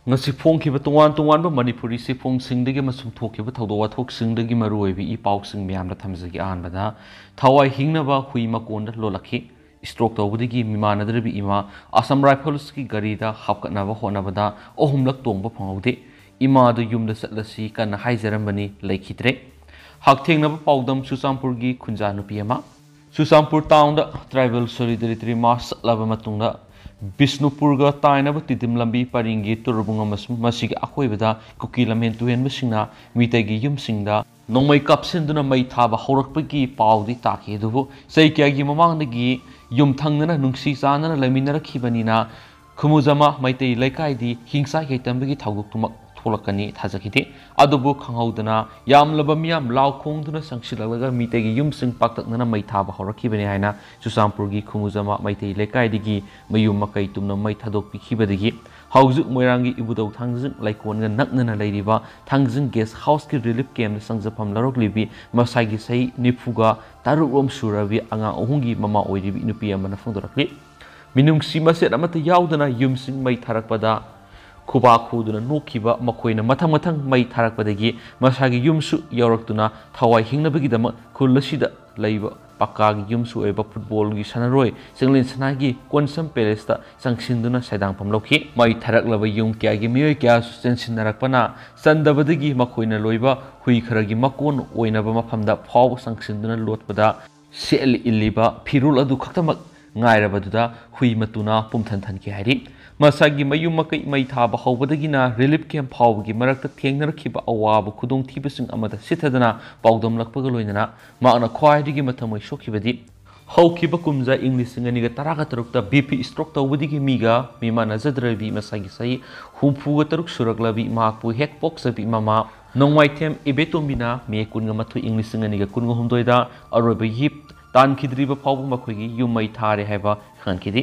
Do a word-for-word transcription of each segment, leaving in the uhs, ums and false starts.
ꯉꯁꯤ ꯐꯣꯡꯈꯤꯕ ꯇꯣꯉꯥꯟ ꯇꯣꯉꯥꯟꯕ ꯃꯅꯤꯄꯨꯔꯤ ꯆꯦꯐꯣꯡꯁꯤꯡꯗꯒꯤ ꯑꯃꯁꯨꯡ ꯊꯣꯛꯈꯤꯕ ꯊꯧꯗꯣꯛ ꯋꯥꯊꯣꯛꯁꯤꯡꯗꯒꯤ ꯃꯔꯨꯑꯣꯏꯕ ꯏ ꯄꯥꯎꯁꯤꯡ ꯃꯌꯥꯝꯗ ꯊꯝꯖꯒꯦ꯫ ꯑꯍꯥꯟꯕꯗ, ꯊꯋꯥꯏ ꯍꯤꯡꯅꯕ ꯍꯨꯏ ꯃꯀꯣꯟꯗ ꯂꯣꯜꯂꯛꯈꯤ꯫ ꯁ꯭ꯇ꯭ꯔꯣꯛ ꯇꯧꯕꯗꯒꯤ ꯃꯤꯃꯥꯟꯅꯗ꯭ꯔꯕꯤ ꯏꯃꯥ ꯑꯁꯥꯝ ꯔꯥꯏꯐꯜꯁꯀꯤ ꯒꯥꯔꯤꯗ ꯍꯥꯞꯀꯠꯅꯕ ꯍꯣꯠꯅꯕꯗ ꯑꯍꯨꯝꯂꯛ ꯇꯣꯡꯕ ꯐꯪꯍꯧꯗꯦ꯫ ꯏꯃꯥꯗꯨ ꯌꯨꯝꯗ ꯆꯠꯂꯁꯤ ꯀꯟꯅ ꯍꯥꯏꯖꯔꯝꯕꯅꯤ, ꯂꯩꯈꯤꯗ꯭ꯔꯦ꯫ ꯍꯛꯊꯦꯡꯅꯕ ꯄꯥꯎꯗꯝ ꯆꯨꯔꯆꯥꯟꯄꯨꯔꯒꯤ ꯈꯨꯟꯖꯥ ꯅꯨꯄꯤ ꯑꯃ꯫ ꯆꯨꯔꯆꯥꯟꯄꯨꯔ ꯇꯥꯎꯟꯗ ꯇ꯭ꯔꯥꯏꯕꯦꯜ ꯁꯣꯂꯤꯗꯔꯤꯇꯤ ꯃꯥꯔꯆ ꯆꯠꯂꯕ ꯃꯇꯨꯡꯗ ꯕꯤꯁꯅꯨꯄꯨꯔꯒ ꯇꯥꯏꯅꯕ ꯇꯤꯗꯤꯝ ꯂꯝꯕꯤ ꯄꯔꯤꯡꯒꯤ ꯇꯨꯔꯕꯨꯡ ꯑꯃꯁꯨꯡ ꯃꯁꯤꯒꯤ ꯑꯀꯣꯏꯕꯗ ꯀꯨꯀꯤ ꯂꯝꯍꯦꯟ ꯇꯨꯍꯦꯟꯕꯁꯤꯡꯅ ꯃꯤꯇꯩꯒꯤ ꯌꯨꯝꯁꯤꯡꯗ ꯅꯣꯡꯃꯩ ꯀꯥꯞꯁꯤꯟꯗꯨꯅ ꯃꯩ ꯊꯥꯕ ꯍꯧꯔꯛꯄꯒꯤ ꯄꯥꯎꯗꯤ ꯇꯥꯈꯤ꯫ ꯑꯗꯨꯕꯨ ꯆꯍꯤ ꯀꯌꯥꯒꯤ ꯃꯃꯥꯡꯗꯒꯤ ꯌꯨꯝ ꯊꯪꯅꯅ ꯅꯨꯡꯁꯤ ꯆꯥꯟꯅꯅ ꯂꯩꯃꯤꯟꯅꯔꯛꯈꯤꯕꯅꯤꯅ ꯈꯨꯃꯨꯖꯃꯥ ꯃꯩꯇꯩ ꯂꯩꯀꯥꯏꯗꯤ ꯍꯤꯡꯆꯥꯏ ꯌꯥꯏꯇꯝꯕꯒꯤ ꯊꯧꯗꯣꯛꯇꯨꯃꯛ ꯊꯣꯛꯂꯛꯀꯅꯤ ꯊꯥꯖꯈꯤꯗꯦ꯫ ꯑꯗꯨꯕꯨ ꯈꯪꯍꯧꯗꯅ ꯌꯥꯝꯂꯕ ꯃꯤꯌꯥꯝ ꯂꯥꯎ ꯈꯣꯡꯗꯨꯅ ꯆꯪꯁꯤꯜꯂꯛꯂꯒ ꯃꯤꯇꯩꯒꯤ ꯌꯨꯝꯁꯤꯡ ꯄꯥꯛꯇꯛꯅꯅ ꯃꯩ ꯊꯥꯕ ꯍꯧꯔꯛꯈꯤꯕꯅꯤ ꯍꯥꯏꯅ ꯆꯨꯔꯆꯥꯟꯄꯨꯔꯒꯤ ꯈꯨꯃꯨꯖꯃꯥ ꯃꯩꯇꯩ ꯂꯩꯀꯥꯏꯗꯒꯤ ꯃꯌꯨꯝ ꯃꯀꯩ ꯇꯨꯝꯅ ꯃꯩ ꯊꯥꯗꯣꯛꯄꯤꯈꯤꯕꯗꯒꯤ ꯍꯧꯖꯤꯛ ꯃꯣꯏꯔꯥꯡꯒꯤ ꯏꯕꯨꯙꯧ ꯊꯥꯡꯖꯤꯡ ꯂꯩꯀꯣꯜꯒ ꯅꯛꯅꯅ ꯂꯩꯔꯤꯕ ꯊꯥꯡꯖꯤꯡ ꯒꯦꯁ ꯍꯥꯎꯁꯀꯤ ꯔꯤꯂꯤꯐ ꯀꯦꯝꯞꯇ ꯆꯪꯖꯐꯝ ꯂꯧꯔꯛꯂꯤꯕꯤ ꯃꯁꯥꯒꯤ ꯆꯍꯤ ꯅꯤꯐꯨꯒ ꯇꯔꯨꯛ ꯔꯣꯝ ꯁꯨꯔꯕꯤ ꯑꯉꯥꯡ ꯑꯍꯨꯝꯒꯤ ꯃꯃꯥ ꯑꯣꯏꯔꯤꯕꯤ ꯅꯨꯄꯤ ꯑꯃꯅ ꯐꯣꯡꯗꯣꯔꯛꯂꯤ꯫ ꯃꯤꯅꯨꯡꯁꯤ ꯃꯆꯦꯠ ꯑꯃꯠꯇ ꯌꯥꯎꯗꯅ ꯌꯨꯝꯁꯤꯡ ꯃꯩ ꯊꯥꯔꯛꯄꯗ ꯈꯨꯕꯥꯛ ꯈꯨꯗꯨꯅ ꯅꯣꯛꯈꯤꯕ ꯃꯈꯣꯏꯅ ꯃꯊꯪ ꯃꯊꯪ ꯃꯩ ꯊꯥꯔꯛꯄꯗꯒꯤ ꯃꯁꯥꯒꯤ ꯌꯨꯝꯁꯨ ꯌꯧꯔꯛꯇꯨꯅ ꯊꯋꯥꯏ ꯍꯤꯡꯅꯕꯒꯤꯗꯃꯛ ꯈꯨꯜ ꯑꯁꯤꯗ ꯂꯩꯕ ꯄꯛꯀꯥꯒꯤ ꯌꯨꯝꯁꯨ ꯑꯣꯏꯕ ꯐꯨꯠꯕꯣꯜꯒꯤ ꯁꯥꯟꯅꯔꯣꯏ ꯆꯤꯡꯂꯦꯟ ꯁꯅꯥꯒꯤ ꯀꯣꯟꯁꯝ ꯄꯦꯂꯦꯁꯇ ꯆꯪꯁꯤꯟꯗꯨꯅ ꯁꯦꯟꯗꯥꯡꯐꯝ ꯂꯧꯈꯤ꯫ ꯃꯩ ꯊꯥꯔꯛꯂꯕ ꯌꯨꯝ ꯀꯌꯥꯒꯤ ꯃꯤꯑꯣꯏ ꯀꯌꯥꯁꯨ ꯆꯦꯟꯁꯤꯟꯅꯔꯛꯄꯅ ꯆꯟꯗꯕꯗꯒꯤ ꯃꯈꯣꯏꯅ ꯂꯣꯏꯕ ꯍꯨꯏ ꯈꯔꯒꯤ ꯃꯀꯣꯟ ꯑꯣꯏꯅꯕ ꯃꯐꯝꯗ ꯐꯥꯎꯕ ꯆꯪꯁꯤꯟꯗꯨꯅ ꯂꯣꯠꯄꯗ ꯁꯦꯠꯂꯤ ꯏꯜꯂꯤꯕ ꯐꯤꯔꯣꯜ ꯑꯗꯨ ꯈꯛꯇꯃꯛ ꯉꯥꯏꯔꯕꯗꯨꯗ ꯍꯨꯏ ꯃꯇꯨꯅ ꯄꯨꯝꯊꯟ ꯊꯟꯈꯤ ꯍꯥꯏꯔꯤ꯫ ꯃꯁꯥꯒꯤ ꯃꯌꯨꯝ ꯃꯀꯩ ꯃꯩ ꯊꯥꯕ ꯍꯧꯕꯗꯒꯤꯅ ꯔꯤꯂꯤꯐ ꯀꯦꯝꯞ ꯐꯥꯎꯕꯒꯤ ꯃꯔꯛꯇ ꯊꯦꯡꯅꯔꯛꯈꯤꯕ ꯑꯋꯥꯕ ꯈꯨꯗꯣꯡꯊꯤꯕꯁꯤꯡ ꯑꯃꯗ ꯁꯤꯊꯗꯅ ꯄꯥꯎꯗꯝꯂꯛꯄꯒ ꯂꯣꯏꯅꯅ ꯃꯍꯥꯛꯅ ꯈ꯭ꯋꯥꯏꯗꯒꯤ ꯃꯊꯃꯣꯏ ꯁꯣꯛꯈꯤꯕꯗꯤ ꯍꯧꯈꯤꯕ ꯀꯨꯝꯖꯥ ꯏꯪ ꯂꯤꯁꯤꯡ ꯑꯅꯤꯒ ꯇꯔꯥꯒ ꯇꯔꯨꯛꯇ ꯕꯤ ꯄꯤ ꯁ꯭ꯇ꯭ꯔꯣꯛ ꯇꯧꯕꯗꯒꯤ ꯃꯤꯒ ꯃꯤꯃꯥꯟꯅꯖꯗ꯭ꯔꯕꯤ ꯃꯁꯥꯒꯤ ꯆꯍꯤ ꯍꯨꯝꯐꯨꯒ ꯇꯔꯨꯛ ꯁꯨꯔꯛꯂꯕꯤ ꯃꯍꯥꯛꯄꯨ ꯍꯦꯛ ꯄꯣꯛꯆꯕꯤ ꯃꯃꯥ ꯅꯣꯡꯃꯥꯏꯊꯦꯝ ꯏꯕꯦꯇꯣꯝꯕꯤꯅ ꯃꯦ ꯀꯨꯟꯒ ꯃꯥꯊꯣꯏ ꯏꯪ ꯂꯤꯁꯤꯡ ꯑꯅꯤꯒ ꯀꯨꯟꯒ ꯍꯨꯝꯗꯣꯏꯗ ꯑꯔꯣꯏꯕ ꯌꯤꯞ ꯇꯥꯟꯈꯤꯗ꯭ꯔꯤꯕ ꯐꯥꯎꯕ ꯃꯈꯣꯏꯒꯤ ꯌꯨꯝ ꯃꯩ ꯊꯥꯔꯦ ꯍꯥꯏꯕ ꯈꯪꯍꯟꯈꯤꯗꯦ꯫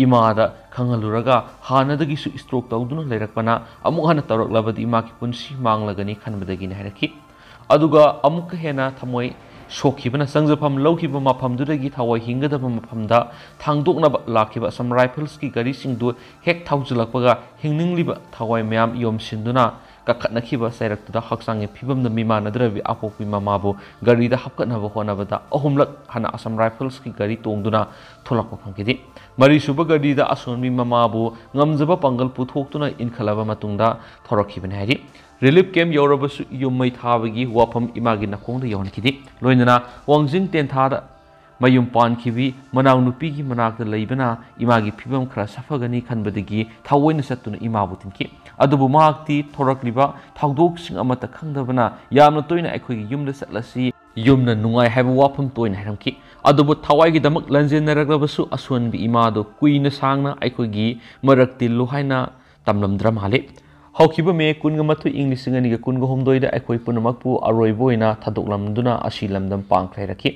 ꯏꯃꯥꯗ ꯈꯪꯍꯜꯂꯨꯔꯒ ꯍꯥꯟꯅꯗꯒꯤꯁꯨ ꯁ꯭ꯇ꯭ꯔꯣꯛ ꯇꯧꯗꯨꯅ ꯂꯩꯔꯛꯄꯅ ꯑꯃꯨꯛ ꯍꯟꯅ ꯇꯧꯔꯛꯂꯕꯗꯤ ꯏꯃꯥꯒꯤ ꯄꯨꯟꯁꯤ ꯃꯥꯡꯂꯒꯅꯤ ꯈꯟꯕꯗꯒꯤꯅꯤ ꯍꯥꯏꯔꯛꯈꯤ꯫ ꯑꯗꯨꯒ ꯑꯃꯨꯛꯀ ꯍꯦꯟꯅ ꯊꯃꯣꯏ ꯁꯣꯛꯈꯤꯕꯅ ꯆꯪꯖꯐꯝ ꯂꯧꯈꯤꯕ ꯃꯐꯝꯗꯨꯗꯒꯤ ꯊꯋꯥꯏ ꯍꯤꯡꯒꯗꯕ ꯃꯐꯝꯗ ꯊꯥꯡꯗꯣꯛꯅꯕ ꯂꯥꯛꯈꯤꯕ ꯑꯁꯥꯝ ꯔꯥꯏꯐꯜꯁꯀꯤ ꯒꯥꯔꯤꯁꯤꯡꯗꯨ ꯍꯦꯛ ꯊꯧꯖꯤꯜꯂꯛꯄꯒ ꯍꯤꯡꯅꯤꯡꯂꯤꯕ ꯊꯋꯥꯏ ꯃꯌꯥꯝ ꯌꯣꯝꯁꯤꯟꯗꯨꯅ ꯀꯥꯈꯠꯅꯈꯤꯕ ꯆꯩꯔꯛꯇꯨꯗ ꯍꯛꯆꯥꯡꯒꯤ ꯐꯤꯕꯝꯗ ꯃꯤꯃꯥꯟꯅꯗ꯭ꯔꯕꯤ ꯑꯄꯣꯛꯄꯤ ꯃꯃꯥꯕꯨ ꯒꯥꯔꯤꯗ ꯍꯥꯞꯀꯠꯅꯕ ꯍꯣꯠꯅꯕꯗ ꯑꯍꯨꯝꯂꯛ ꯍꯟꯅ ꯑꯁꯥꯝ ꯔꯥꯏꯐꯜꯁꯀꯤ ꯒꯥꯔꯤ ꯇꯣꯡꯗꯨꯅ ꯊꯣꯛꯂꯛꯄ ꯐꯪꯈꯤꯗꯦ꯫ ꯃꯔꯤꯁꯨꯕ ꯒꯥꯔꯤꯗ ꯑꯁꯣꯟꯕꯤ ꯃꯃꯥꯕꯨ ꯉꯝꯖꯕ ꯄꯥꯡꯒꯜ ꯄꯨꯊꯣꯛꯇꯨꯅ ꯏꯟꯈꯠꯂꯕ ꯃꯇꯨꯡꯗ ꯊꯧꯔꯛꯈꯤꯕꯅꯤ ꯍꯥꯏꯔꯤ꯫ ꯔꯤꯂꯤꯐ ꯀꯦꯝꯞ ꯌꯧꯔꯕꯁꯨ ꯌꯨꯝ ꯃꯩ ꯊꯥꯕꯒꯤ ꯋꯥꯐꯝ ꯏꯃꯥꯒꯤ ꯅꯥꯀꯣꯡꯗ ꯌꯧꯍꯟꯈꯤꯗꯦ꯫ ꯂꯣꯏꯅꯅ ꯋꯥꯡꯖꯤꯡ ꯇꯦꯟꯊꯥꯗ ꯃꯌꯨꯝ ꯄꯥꯟꯈꯤꯕꯤ ꯃꯅꯥꯎꯅꯨꯄꯤꯒꯤ ꯃꯅꯥꯛꯇ ꯂꯩꯕꯅ ꯏꯃꯥꯒꯤ ꯐꯤꯕꯝ ꯈꯔ ꯁꯥꯐꯒꯅꯤ ꯈꯟꯕꯗꯒꯤ ꯊꯑꯣꯏꯅ ꯆꯠꯇꯨꯅ ꯏꯃꯥꯕꯨ ꯊꯤꯟꯈꯤ꯫ ꯑꯗꯨꯕꯨ ꯃꯍꯥꯛꯇꯤ ꯊꯣꯔꯛꯂꯤꯕ ꯊꯧꯗꯣꯛꯁꯤꯡ ꯑꯃꯠꯇ ꯈꯪꯗꯕꯅ ꯌꯥꯝꯅ ꯇꯣꯏꯅ ꯑꯩꯈꯣꯏꯒꯤ ꯌꯨꯝꯗ ꯆꯠꯂꯁꯤ, ꯌꯨꯝꯅ ꯅꯨꯡꯉꯥꯏ ꯍꯥꯏꯕ ꯋꯥꯐꯝ ꯇꯣꯏꯅ ꯍꯥꯏꯔꯝꯈꯤ꯫ ꯑꯗꯨꯕꯨ ꯊꯋꯥꯏꯒꯤꯗꯃꯛ ꯂꯥꯟꯖꯦꯟꯅꯔꯛꯂꯕꯁꯨ ꯑꯁꯣꯟꯕꯤ ꯏꯃꯥꯗꯨ ꯀꯨꯏꯅ ꯁꯥꯡꯅ ꯑꯩꯈꯣꯏꯒꯤ ꯃꯔꯛ ꯇꯤꯜꯂꯨ ꯍꯥꯏꯅ ꯇꯝꯂꯝꯗ꯭ꯔ ꯃꯥꯜꯂꯤ꯫ ꯍꯧꯈꯤꯕ ꯃꯦ ꯀꯨꯟꯒ ꯃꯥꯊꯣꯏ, ꯏꯪ ꯂꯤꯁꯤꯡ ꯑꯅꯤꯒ ꯀꯨꯟꯒ ꯍꯨꯝꯗꯣꯏꯗ ꯑꯩꯈꯣꯏ ꯄꯨꯝꯅꯃꯛꯄꯨ ꯑꯔꯣꯏꯕ ꯑꯣꯏꯅ ꯊꯥꯗꯣꯛꯂꯝꯗꯨꯅ ꯑꯁꯤ ꯂꯝꯗꯝ ꯄꯥꯡꯈ꯭ꯔꯦ ꯍꯥꯏꯔꯛꯈꯤ꯫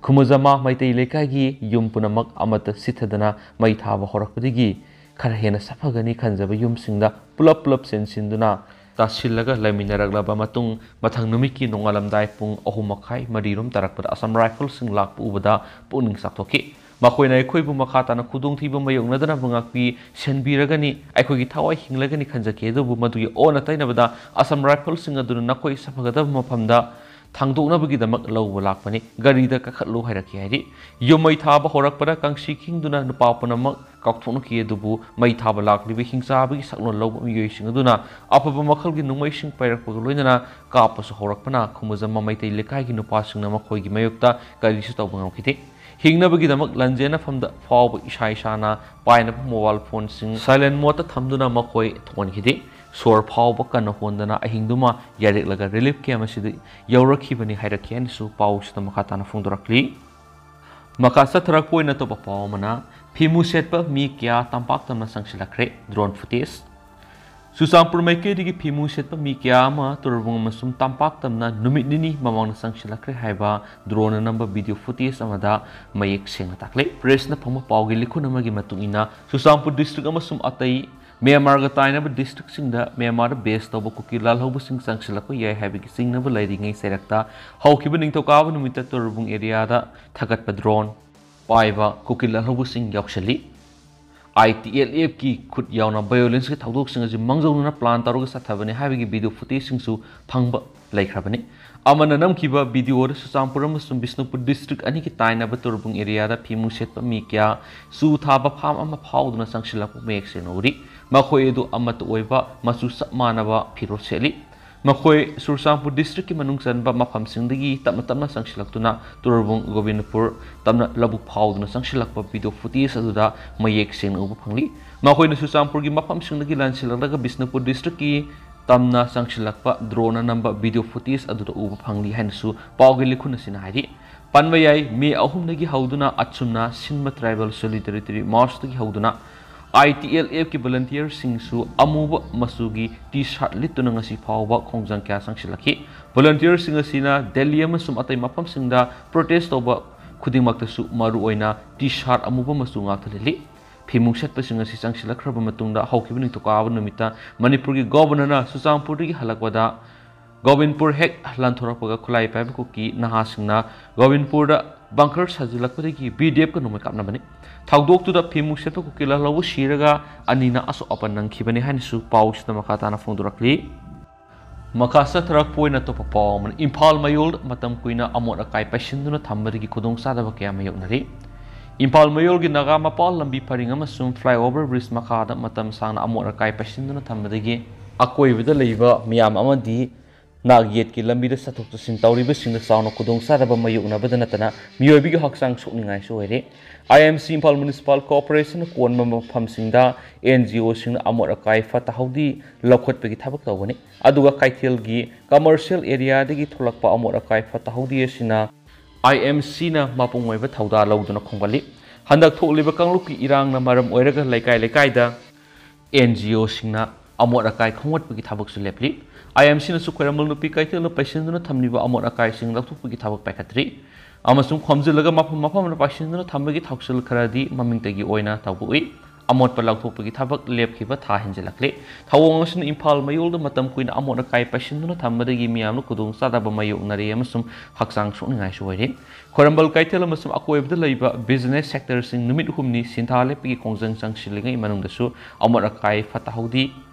ꯈꯨꯃꯨꯖꯃꯥ ꯃꯩꯇꯩ ꯂꯩꯀꯥꯏꯒꯤ ꯌꯨꯝ ꯄꯨꯝꯅꯃꯛ ꯑꯃꯠꯇ ꯁꯤꯊꯗꯅ ꯃꯩ ꯊꯥꯕ ꯍꯧꯔꯛꯄꯗꯒꯤ ꯈꯔ ꯍꯦꯟꯅ ꯁꯥꯐꯒꯅꯤ ꯈꯟꯖꯕ ꯌꯨꯝꯁꯤꯡꯗ ꯄꯨꯂꯞ ꯄꯨꯂꯞ ꯆꯦꯟꯁꯤꯟꯗꯨꯅ ꯇꯥꯁꯤꯜꯂꯒ ꯂꯩꯃꯤꯟꯅꯔꯛꯂꯕ ꯃꯇꯨꯡ, ꯃꯊꯪ ꯅꯨꯃꯤꯠꯀꯤ ꯅꯣꯡꯉꯥꯜꯂꯝꯗꯥꯏ ꯄꯨꯡ ꯑꯍꯨꯝ ꯃꯈꯥꯏ, ꯃꯔꯤꯔꯣꯝ ꯇꯥꯔꯛꯄꯗ ꯑꯁꯥꯝ ꯔꯥꯏꯐꯜꯁꯤꯡ ꯂꯥꯛꯄ ꯎꯕꯗ ꯄꯨꯛꯅꯤꯡ ꯆꯥꯛꯊꯣꯛꯈꯤ꯫ ꯃꯈꯣꯏꯅ ꯑꯩꯈꯣꯏꯕꯨ ꯃꯈꯥ ꯇꯥꯅ ꯈꯨꯗꯣꯡꯊꯤꯕ ꯃꯥꯌꯣꯛꯅꯗꯅꯕ ꯉꯥꯛꯄꯤ ꯁꯦꯟꯕꯤꯔꯒꯅꯤ, ꯑꯩꯈꯣꯏꯒꯤ ꯊꯋꯥꯏ ꯍꯤꯡꯂꯒꯅꯤ ꯈꯟꯖꯈꯤ꯫ ꯑꯗꯨꯕꯨ ꯃꯗꯨꯒꯤ ꯑꯣꯟꯅ ꯇꯩꯅꯕꯗ ꯑꯁꯥꯝ ꯔꯥꯏꯐꯜꯁꯤꯡ ꯑꯗꯨꯅ ꯅꯈꯣꯏ ꯁꯥꯐꯒꯗꯕ ꯃꯐꯝꯗ ꯊꯥꯡꯗꯣꯛꯅꯕꯒꯤꯗꯃꯛ ꯂꯧꯕ ꯂꯥꯛꯄꯅꯤ, ꯒꯥꯔꯤꯗ ꯀꯥꯈꯠꯂꯨ ꯍꯥꯏꯔꯛꯈꯤ ꯍꯥꯏꯔꯤ꯫ ꯌꯨꯝ ꯃꯩ ꯊꯥꯕ ꯍꯧꯔꯛꯄꯗ ꯀꯥꯡꯁꯤ ꯈꯤꯡꯗꯨꯅ ꯅꯨꯄꯥ ꯄꯨꯝꯅꯃꯛ ꯀꯥꯎꯊꯣꯛꯅꯈꯤ꯫ ꯑꯗꯨꯕꯨ ꯃꯩ ꯊꯥꯕ ꯂꯥꯛꯂꯤꯕ ꯍꯤꯡꯆꯥꯕꯒꯤ ꯁꯛꯂꯣꯟ ꯂꯧꯕ ꯃꯤꯑꯣꯏꯁꯤꯡ ꯑꯗꯨꯅ ꯑꯐꯕ ꯃꯈꯜꯒꯤ ꯅꯣꯡꯃꯩꯁꯤꯡ ꯄꯥꯏꯔꯛꯄꯒ ꯂꯣꯏꯅꯅ ꯀꯥꯞꯄꯁꯨ ꯍꯧꯔꯛꯄꯅ ꯈꯨꯃꯨꯖꯝꯃ ꯃꯩꯇꯩ ꯂꯩꯀꯥꯏꯒꯤ ꯅꯨꯄꯥꯁꯤꯡꯅ ꯃꯈꯣꯏꯒꯤ ꯃꯥꯌꯣꯛꯇ ꯀꯔꯤꯁꯨ ꯇꯧꯕ ꯉꯝꯈꯤꯗꯦ꯫ ꯍꯤꯡꯅꯕꯒꯤꯗꯃꯛ ꯂꯥꯟꯖꯦꯟꯅꯐꯝꯗ ꯐꯥꯎꯕ ꯏꯁꯥ ꯏꯁꯥꯅ ꯄꯥꯏꯅꯕ ꯃꯣꯕꯥꯏꯜ ꯐꯣꯟꯁꯤꯡ ꯁꯥꯏꯂꯦꯟ ꯃꯣꯗꯇ ꯊꯝꯗꯨꯅ ꯃꯈꯣꯏ ꯊꯣꯛꯍꯟꯈꯤꯗꯦ꯫ ꯁꯣꯔ ꯐꯥꯎꯕ ꯀꯟꯅ ꯍꯣꯟꯗꯅ ꯑꯍꯤꯡꯗꯨꯃ ꯌꯥꯔꯦꯛꯂꯒ ꯔꯤꯂꯤꯐ ꯀꯦꯝꯞ ꯑꯁꯤꯗ ꯌꯧꯔꯛꯈꯤꯕꯅꯤ ꯍꯥꯏꯔꯛꯈꯤ ꯍꯥꯏꯅꯁꯨ ꯄꯥꯎꯁꯤꯗ ꯃꯈꯥ ꯇꯥꯅ ꯐꯣꯡꯗꯣꯔꯛꯂꯤ꯫ ꯃꯈꯥ ꯆꯠꯊꯔꯛꯄ ꯑꯣꯏꯅ ꯑꯇꯣꯞꯄ ꯄꯥꯎ ꯑꯃꯅ, ꯐꯤꯃꯨ ꯁꯦꯠꯄ ꯃꯤ ꯀꯌꯥ ꯇꯝꯄꯥꯛ ꯇꯝꯅ ꯆꯪꯁꯤꯜꯂꯛꯈ꯭ꯔꯦ, ꯗ꯭ꯔꯣꯟ ꯐꯨꯇꯦꯖ꯫ ꯆꯨꯔꯆꯥꯟꯄꯨꯔ ꯃꯥꯏꯀꯩꯗꯒꯤ ꯐꯤꯃꯨ ꯁꯦꯠꯄ ꯃꯤ ꯀꯌꯥ ꯑꯃ ꯇꯨꯔꯕꯨꯡ ꯑꯃꯁꯨꯡ ꯇꯝꯄꯥꯛ ꯇꯝꯅ ꯅꯨꯃꯤꯠ ꯅꯤꯅꯤ ꯃꯃꯥꯡꯗ ꯆꯪꯁꯤꯜꯂꯛꯈ꯭ꯔꯦ ꯍꯥꯏꯕ ꯗ꯭ꯔꯣꯟꯅ ꯅꯝꯕ ꯚꯤꯗꯤꯑꯣ ꯐꯨꯇꯦꯖ ꯑꯃꯗ ꯃꯌꯦꯛ ꯁꯦꯡꯅ ꯇꯥꯛꯂꯦ꯫ ꯄ꯭ꯔꯦꯁꯅ ꯐꯪꯕ ꯄꯥꯎꯒꯤ ꯂꯤꯈꯨꯟ ꯑꯃꯒꯤ ꯃꯇꯨꯡ ꯏꯟꯅ, ꯆꯨꯔꯆꯥꯟꯄꯨꯔ ꯗꯤꯁꯇ꯭ꯔꯤꯛ ꯑꯃꯁꯨꯡ ꯑꯇꯩ ꯃ꯭ꯌꯥꯟꯃꯥꯔꯒ ꯇꯥꯏꯅꯕ ꯗꯤꯁꯇ꯭ꯔꯤꯛꯁꯤꯡꯗ ꯃ꯭ꯌꯥꯟꯃꯥꯔꯗ ꯕꯦꯁ ꯇꯧꯕ ꯀꯨꯀꯤ ꯂꯥꯜꯍꯧꯕꯁꯤꯡ ꯆꯪꯁꯤꯜꯂꯛꯄ ꯌꯥꯏ ꯍꯥꯏꯕꯒꯤ ꯆꯤꯡꯅꯕ ꯂꯩꯔꯤꯉꯩ ꯆꯩꯔꯛꯇ ꯍꯧꯈꯤꯕ ꯅꯤꯡꯊꯧꯀꯥꯕ ꯅꯨꯃꯤꯠꯇ ꯇꯨꯔꯕꯨꯡ ꯑꯦꯔꯤꯌꯥꯗ ꯊꯥꯒꯠꯄ ꯗ꯭ꯔꯣꯟ ꯄꯥꯏꯕ ꯀꯨꯀꯤ ꯂꯥꯜꯍꯧꯕꯁꯤꯡ ꯌꯥꯎꯁꯤꯜꯂꯤ꯫ ꯑꯥꯏ ꯇꯤ ꯑꯦꯜ ꯑꯦꯐꯀꯤ ꯈꯨꯠ ꯌꯥꯎꯅ ꯚꯥꯏꯑꯣꯂꯦꯟꯁꯀꯤ ꯊꯧꯗꯣꯛꯁꯤꯡ ꯑꯁꯤ ꯃꯥꯡꯖꯧꯅꯅ ꯄ꯭ꯂꯥꯟ ꯇꯧꯔꯒ ꯆꯠꯊꯕꯅꯤ ꯍꯥꯏꯕꯒꯤ ꯚꯤꯗꯤꯑꯣ ꯐꯨꯇꯦꯖꯁꯤꯡꯁꯨ ꯐꯪꯕ ꯂꯩꯈ꯭ꯔꯕꯅꯤ꯫ ꯑꯃꯅ ꯅꯝꯈꯤꯕ ꯚꯤꯗꯤꯑꯣꯗ ꯆꯨꯔꯆꯥꯟꯄꯨꯔ ꯑꯃꯁꯨꯡ ꯕꯤꯁꯅꯨꯄꯨꯔ ꯗꯤꯁꯇ꯭ꯔꯤꯛ ꯑꯅꯤꯒꯤ ꯇꯥꯏꯅꯕ ꯇꯨꯔꯕꯨꯡ ꯑꯦꯔꯤꯌꯥꯗ ꯐꯤꯃꯨ ꯁꯦꯠꯄ ꯃꯤ ꯀꯌꯥ ꯆꯨ ꯊꯥꯕ ꯐꯥꯝ ꯑꯃ ꯐꯥꯎꯗꯨꯅ ꯆꯪꯁꯤꯜꯂꯛꯄ ꯃꯌꯦꯛ ꯁꯦꯡꯅ ꯎꯔꯤ꯫ ꯃꯈꯣꯏ ꯑꯗꯨ ꯑꯃꯠꯇ ꯑꯣꯏꯕ ꯃꯆꯨ ꯆꯞ ꯃꯥꯟꯅꯕ ꯐꯤꯔꯣꯜ ꯁꯦꯠꯂꯤ꯫ ꯃꯈꯣꯏ ꯆꯨꯔꯆꯥꯟꯄꯨꯔ ꯗꯤꯁꯇ꯭ꯔꯤꯛꯀꯤ ꯃꯅꯨꯡ ꯆꯟꯕ ꯃꯐꯝꯁꯤꯡꯗꯒꯤ ꯇꯞꯅ ꯇꯞꯅ ꯆꯪꯁꯤꯜꯂꯛꯇꯨꯅ ꯇꯨꯔꯕꯨꯡ ꯒꯣꯕꯤꯟꯗꯄꯨꯔ ꯇꯝꯅ ꯂꯧꯕꯨꯛ ꯐꯥꯎꯗꯨꯅ ꯆꯪꯁꯤꯜꯂꯛꯄ ꯚꯤꯗꯤꯑꯣ ꯐꯨꯇꯦꯖ ꯑꯗꯨꯗ ꯃꯌꯦꯛ ꯁꯦꯡꯅ ꯎꯕ ꯐꯪꯂꯤ꯫ ꯃꯈꯣꯏꯅ ꯆꯨꯔꯆꯥꯟꯄꯨꯔꯒꯤ ꯃꯐꯝꯁꯤꯡꯗꯒꯤ ꯂꯥꯟꯁꯤꯜꯂꯛꯂꯒ ꯕꯤꯁꯅꯨꯄꯨꯔ ꯗꯤꯁꯇ꯭ꯔꯤꯛꯀꯤ ꯇꯝꯅ ꯆꯪꯁꯤꯜꯂꯛꯄ ꯗ꯭ꯔꯣꯟꯅ ꯅꯝꯕ ꯚꯤꯗꯤꯑꯣ ꯐꯨꯇꯦꯖ ꯑꯗꯨꯗ ꯎꯕ ꯐꯪꯂꯤ ꯍꯥꯏꯅꯁꯨ ꯄꯥꯎꯒꯤ ꯂꯤꯈꯨꯟ ꯑꯁꯤꯅ ꯍꯥꯏꯔꯤ꯫ ꯄꯟꯕ ꯌꯥꯏ, ꯃꯦ ꯑꯍꯨꯝꯗꯒꯤ ꯍꯧꯗꯨꯅ ꯑꯁꯨꯝꯅ ꯁꯤꯟꯕ ꯇ꯭ꯔꯥꯏꯕꯦꯜ ꯁꯣꯂꯤꯗꯥꯔꯤꯇꯤ ꯃꯥꯔꯆꯇꯒꯤ ꯍꯧꯗꯨꯅ ꯑꯥꯏ ꯇꯤ ꯑꯦꯜ ꯑꯦꯐꯀꯤ ꯚꯣꯂꯟꯇꯤꯌꯔꯁꯤꯡꯁꯨ ꯑꯃꯨꯕ ꯃꯆꯨꯒꯤ ꯇꯤ ꯁꯥꯔꯠ ꯂꯤꯠꯇꯨꯅ ꯉꯁꯤ ꯐꯥꯎꯕ ꯈꯣꯡꯖꯪ ꯀꯌꯥ ꯆꯪꯁꯤꯜꯂꯛꯈꯤ꯫ ꯚꯣꯂꯟꯇꯤꯌꯔꯁꯤꯡ ꯑꯁꯤꯅ ꯗꯦꯜꯂꯤ ꯑꯃꯁꯨꯡ ꯑꯇꯩ ꯃꯐꯝꯁꯤꯡꯗ ꯄ꯭ꯔꯣꯇꯦꯁ ꯇꯧꯕ ꯈꯨꯗꯤꯡꯃꯛꯇꯁꯨ ꯃꯔꯨꯑꯣꯏꯅ ꯇꯤ ꯁꯥꯔꯠ ꯑꯃꯨꯕ ꯃꯆꯨ ꯉꯥꯛꯇ ꯂꯤꯠꯂꯤ꯫ ꯐꯤꯃꯨ ꯁꯦꯠꯄꯁꯤꯡ ꯑꯁꯤ ꯆꯪꯁꯤꯜꯂꯛꯈ꯭ꯔꯕ ꯃꯇꯨꯡꯗ ꯍꯧꯈꯤꯕ ꯅꯤꯡꯊꯧꯀꯥꯕ ꯅꯨꯃꯤꯠꯇ ꯃꯅꯤꯄꯨꯔꯒꯤ ꯒꯣꯕꯔꯅꯔꯅ ꯆꯨꯔꯆꯥꯟꯄꯨꯔꯗꯒꯤ ꯍꯜꯂꯛꯄꯗ ꯒꯣꯕꯤꯟꯄꯨꯔ ꯍꯦꯛ ꯂꯥꯟꯊꯣꯔꯛꯄꯒ ꯈꯨꯠꯂꯥꯏ ꯄꯥꯏꯕ ꯀꯨꯀꯤ ꯅꯍꯥꯁꯤꯡꯅ ꯒꯣꯕꯤꯟꯄꯨꯔꯗ ꯕꯪꯀꯔ ꯁꯥꯖꯤꯜꯂꯛꯄꯗꯒꯤ ꯕꯤ ꯗꯤ ꯑꯦꯐꯀ ꯅꯣꯡꯃꯩ ꯀꯥꯞꯅꯕꯅꯤ꯫ ꯊꯧꯗꯣꯛꯇꯨꯗ ꯐꯤꯃꯨ ꯁꯦꯠꯄ ꯀꯨꯀꯤ ꯂꯥꯜꯍꯧꯕ ꯁꯤꯔꯒ ꯑꯅꯤꯅ ꯑꯁꯣꯛ ꯑꯄꯟ ꯅꯪꯈꯤꯕꯅꯤ ꯍꯥꯏꯅꯁꯨ ꯄꯥꯎꯁꯤꯗ ꯃꯈꯥ ꯇꯥꯅ ꯐꯣꯡꯗꯣꯔꯛꯂꯤ꯫ ꯃꯈꯥ ꯆꯠꯊꯔꯛꯄ ꯑꯣꯏꯅ ꯑꯇꯣꯞꯄ ꯄꯥꯎ ꯑꯃꯅ, ꯏꯝꯐꯥꯜ ꯃꯌꯣꯜꯗ ꯃꯇꯝ ꯀꯨꯏꯅ ꯑꯃꯣꯠ ꯑꯀꯥꯏ ꯄꯩꯁꯤꯟꯗꯨꯅ ꯊꯝꯕꯗꯒꯤ ꯈꯨꯗꯣꯡꯆꯥꯗꯕ ꯀꯌꯥ ꯃꯥꯌꯣꯛꯅꯔꯤ꯫ ꯏꯝꯐꯥꯜ ꯃꯌꯣꯜꯒꯤ ꯅꯥꯒꯥ ꯃꯄꯥꯜ ꯂꯝꯕꯤ ꯄꯔꯤꯡ ꯑꯃꯁꯨꯡ ꯐ꯭ꯂꯥꯏꯑꯣꯚꯔ ꯕ꯭ꯔꯤꯖ ꯃꯈꯥꯗ ꯃꯇꯝ ꯁꯥꯡꯅ ꯑꯃꯣꯠ ꯑꯀꯥꯏ ꯄꯩꯁꯤꯟꯗꯨꯅ ꯊꯝꯕꯗꯒꯤ ꯑꯀꯣꯏꯕꯗ ꯂꯩꯕ ꯃꯤꯌꯥꯝ ꯑꯃꯗꯤ ꯅꯥꯛ ꯌꯦꯠꯀꯤ ꯂꯝꯕꯤꯗ ꯆꯠꯊꯣꯛ ꯆꯠꯁꯤꯟ ꯇꯧꯔꯤꯕꯁꯤꯡꯗ ꯆꯥꯎꯅ ꯈꯨꯗꯣꯡꯆꯥꯗꯕ ꯃꯥꯌꯣꯛꯅꯕꯗ ꯅꯠꯇꯅ ꯃꯤꯑꯣꯏꯕꯒꯤ ꯍꯛꯆꯥꯡ ꯁꯣꯛꯅꯤꯡꯉꯥꯏꯁꯨ ꯑꯣꯏꯔꯦ꯫ ꯑꯥꯏ ꯑꯦꯝ ꯁꯤ ꯏꯝꯐꯥꯜ ꯃ꯭ꯌꯨꯅꯤꯁꯤꯄꯥꯜ ꯀꯣꯔꯄꯣꯔꯦꯁꯟꯅ ꯀꯣꯟꯕ ꯃꯐꯝꯁꯤꯡꯗ ꯑꯦꯟ ꯖꯤ ꯑꯣꯁꯤꯡꯅ ꯑꯃꯣꯠ ꯑꯀꯥꯏ ꯐꯠꯇ ꯍꯥꯎꯗꯤ ꯂꯧꯈꯠꯄꯒꯤ ꯊꯕꯛ ꯇꯧꯒꯅꯤ꯫ ꯑꯗꯨꯒ ꯀꯩꯊꯦꯜꯒꯤ ꯀꯃꯔꯁꯤꯌꯦꯜ ꯑꯦꯔꯤꯌꯥꯗꯒꯤ ꯊꯣꯛꯂꯛꯄ ꯑꯃꯣꯠ ꯑꯀꯥꯏ ꯐꯠꯇ ꯍꯥꯎꯗꯤ ꯑꯁꯤꯅ ꯑꯥꯏ ꯑꯦꯝ ꯁꯤꯅ ꯃꯄꯨꯡ ꯑꯣꯏꯕ ꯊꯧꯗꯥꯡ ꯂꯧꯗꯨꯅ ꯈꯣꯝꯒꯠꯂꯤ꯫ ꯍꯟꯗꯛ ꯊꯣꯛꯂꯤꯕ ꯀꯥꯡꯂꯨꯞꯀꯤ ꯏꯔꯥꯡꯅ ꯃꯔꯝ ꯑꯣꯏꯔꯒ ꯂꯩꯀꯥꯏ ꯂꯩꯀꯥꯏꯗ ꯑꯦꯟ ꯖꯤ ꯑꯣꯁꯤꯡꯅ ꯑꯃꯣꯠ ꯑꯀꯥꯏ ꯈꯣꯝꯒꯠꯄꯒꯤ ꯊꯕꯛꯁꯨ ꯂꯦꯞꯂꯤ꯫ ꯑꯥꯏ ꯑꯦꯝ ꯁꯤꯅꯁꯨ ꯈ꯭ꯋꯥꯏꯔꯝꯕꯟ ꯅꯨꯄꯤ ꯀꯩꯊꯦꯜꯗ ꯄꯩꯁꯤꯟꯗꯨꯅ ꯊꯝꯂꯤꯕ ꯑꯃꯣꯠ ꯑꯀꯥꯏꯁꯤꯡ ꯂꯧꯊꯣꯛꯄꯒꯤ ꯊꯕꯛ ꯄꯥꯏꯈꯠꯇ꯭ꯔꯤ ꯑꯃꯁꯨꯡ ꯈꯣꯝꯖꯤꯜꯂꯒ ꯃꯐꯝ ꯃꯐꯝꯗ ꯄꯩꯁꯤꯟꯗꯨꯅ ꯊꯝꯕꯒꯤ ꯊꯧꯁꯤꯜ ꯈꯔꯗꯤ ꯃꯃꯤꯡꯇꯒꯤ ꯑꯣꯏꯅ ꯇꯧꯕ ꯎꯏ꯫ ꯑꯃꯣꯠꯄ ꯂꯧꯊꯣꯛꯄꯒꯤ ꯊꯕꯛ ꯂꯦꯞꯈꯤꯕ ꯊꯥ ꯍꯦꯟꯖꯤꯜꯂꯛꯂꯦ꯫ ꯊꯧꯑꯣꯡ ꯑꯁꯤꯅ ꯏꯝꯐꯥꯜ ꯃꯌꯣꯜꯗ ꯃꯇꯝ ꯀꯨꯏꯅ ꯑꯃꯣꯠ ꯑꯀꯥꯏ ꯄꯩꯁꯤꯟꯗꯨꯅ ꯊꯝꯕꯗꯒꯤ ꯃꯤꯌꯥꯝꯅ ꯈꯨꯗꯣꯡꯆꯥꯗꯕ ꯃꯥꯌꯣꯛꯅꯔꯦ ꯑꯃꯁꯨꯡ ꯍꯛꯆꯥꯡ ꯁꯣꯛꯅꯤꯡꯉꯥꯏꯁꯨ ꯑꯣꯏꯔꯦ꯫ ꯈ꯭ꯋꯥꯏꯔꯝꯕꯟ ꯀꯩꯊꯦꯜ ꯑꯃꯁꯨꯡ ꯑꯀꯣꯏꯕꯗ ꯂꯩꯕ business sectorꯁꯤꯡ ꯅꯨꯃꯤꯠ ꯍꯨꯝꯅꯤ ꯁꯤꯟꯊꯥ ꯂꯦꯞꯄꯒꯤ ꯈꯣꯡꯖꯪ ꯆꯪꯁꯤꯜꯂꯤꯉꯩ ꯃꯅꯨꯡꯗꯁꯨ ꯑꯃꯣꯠ ꯑꯀꯥꯏ ꯐꯠꯇ ꯍꯥꯎꯗꯤ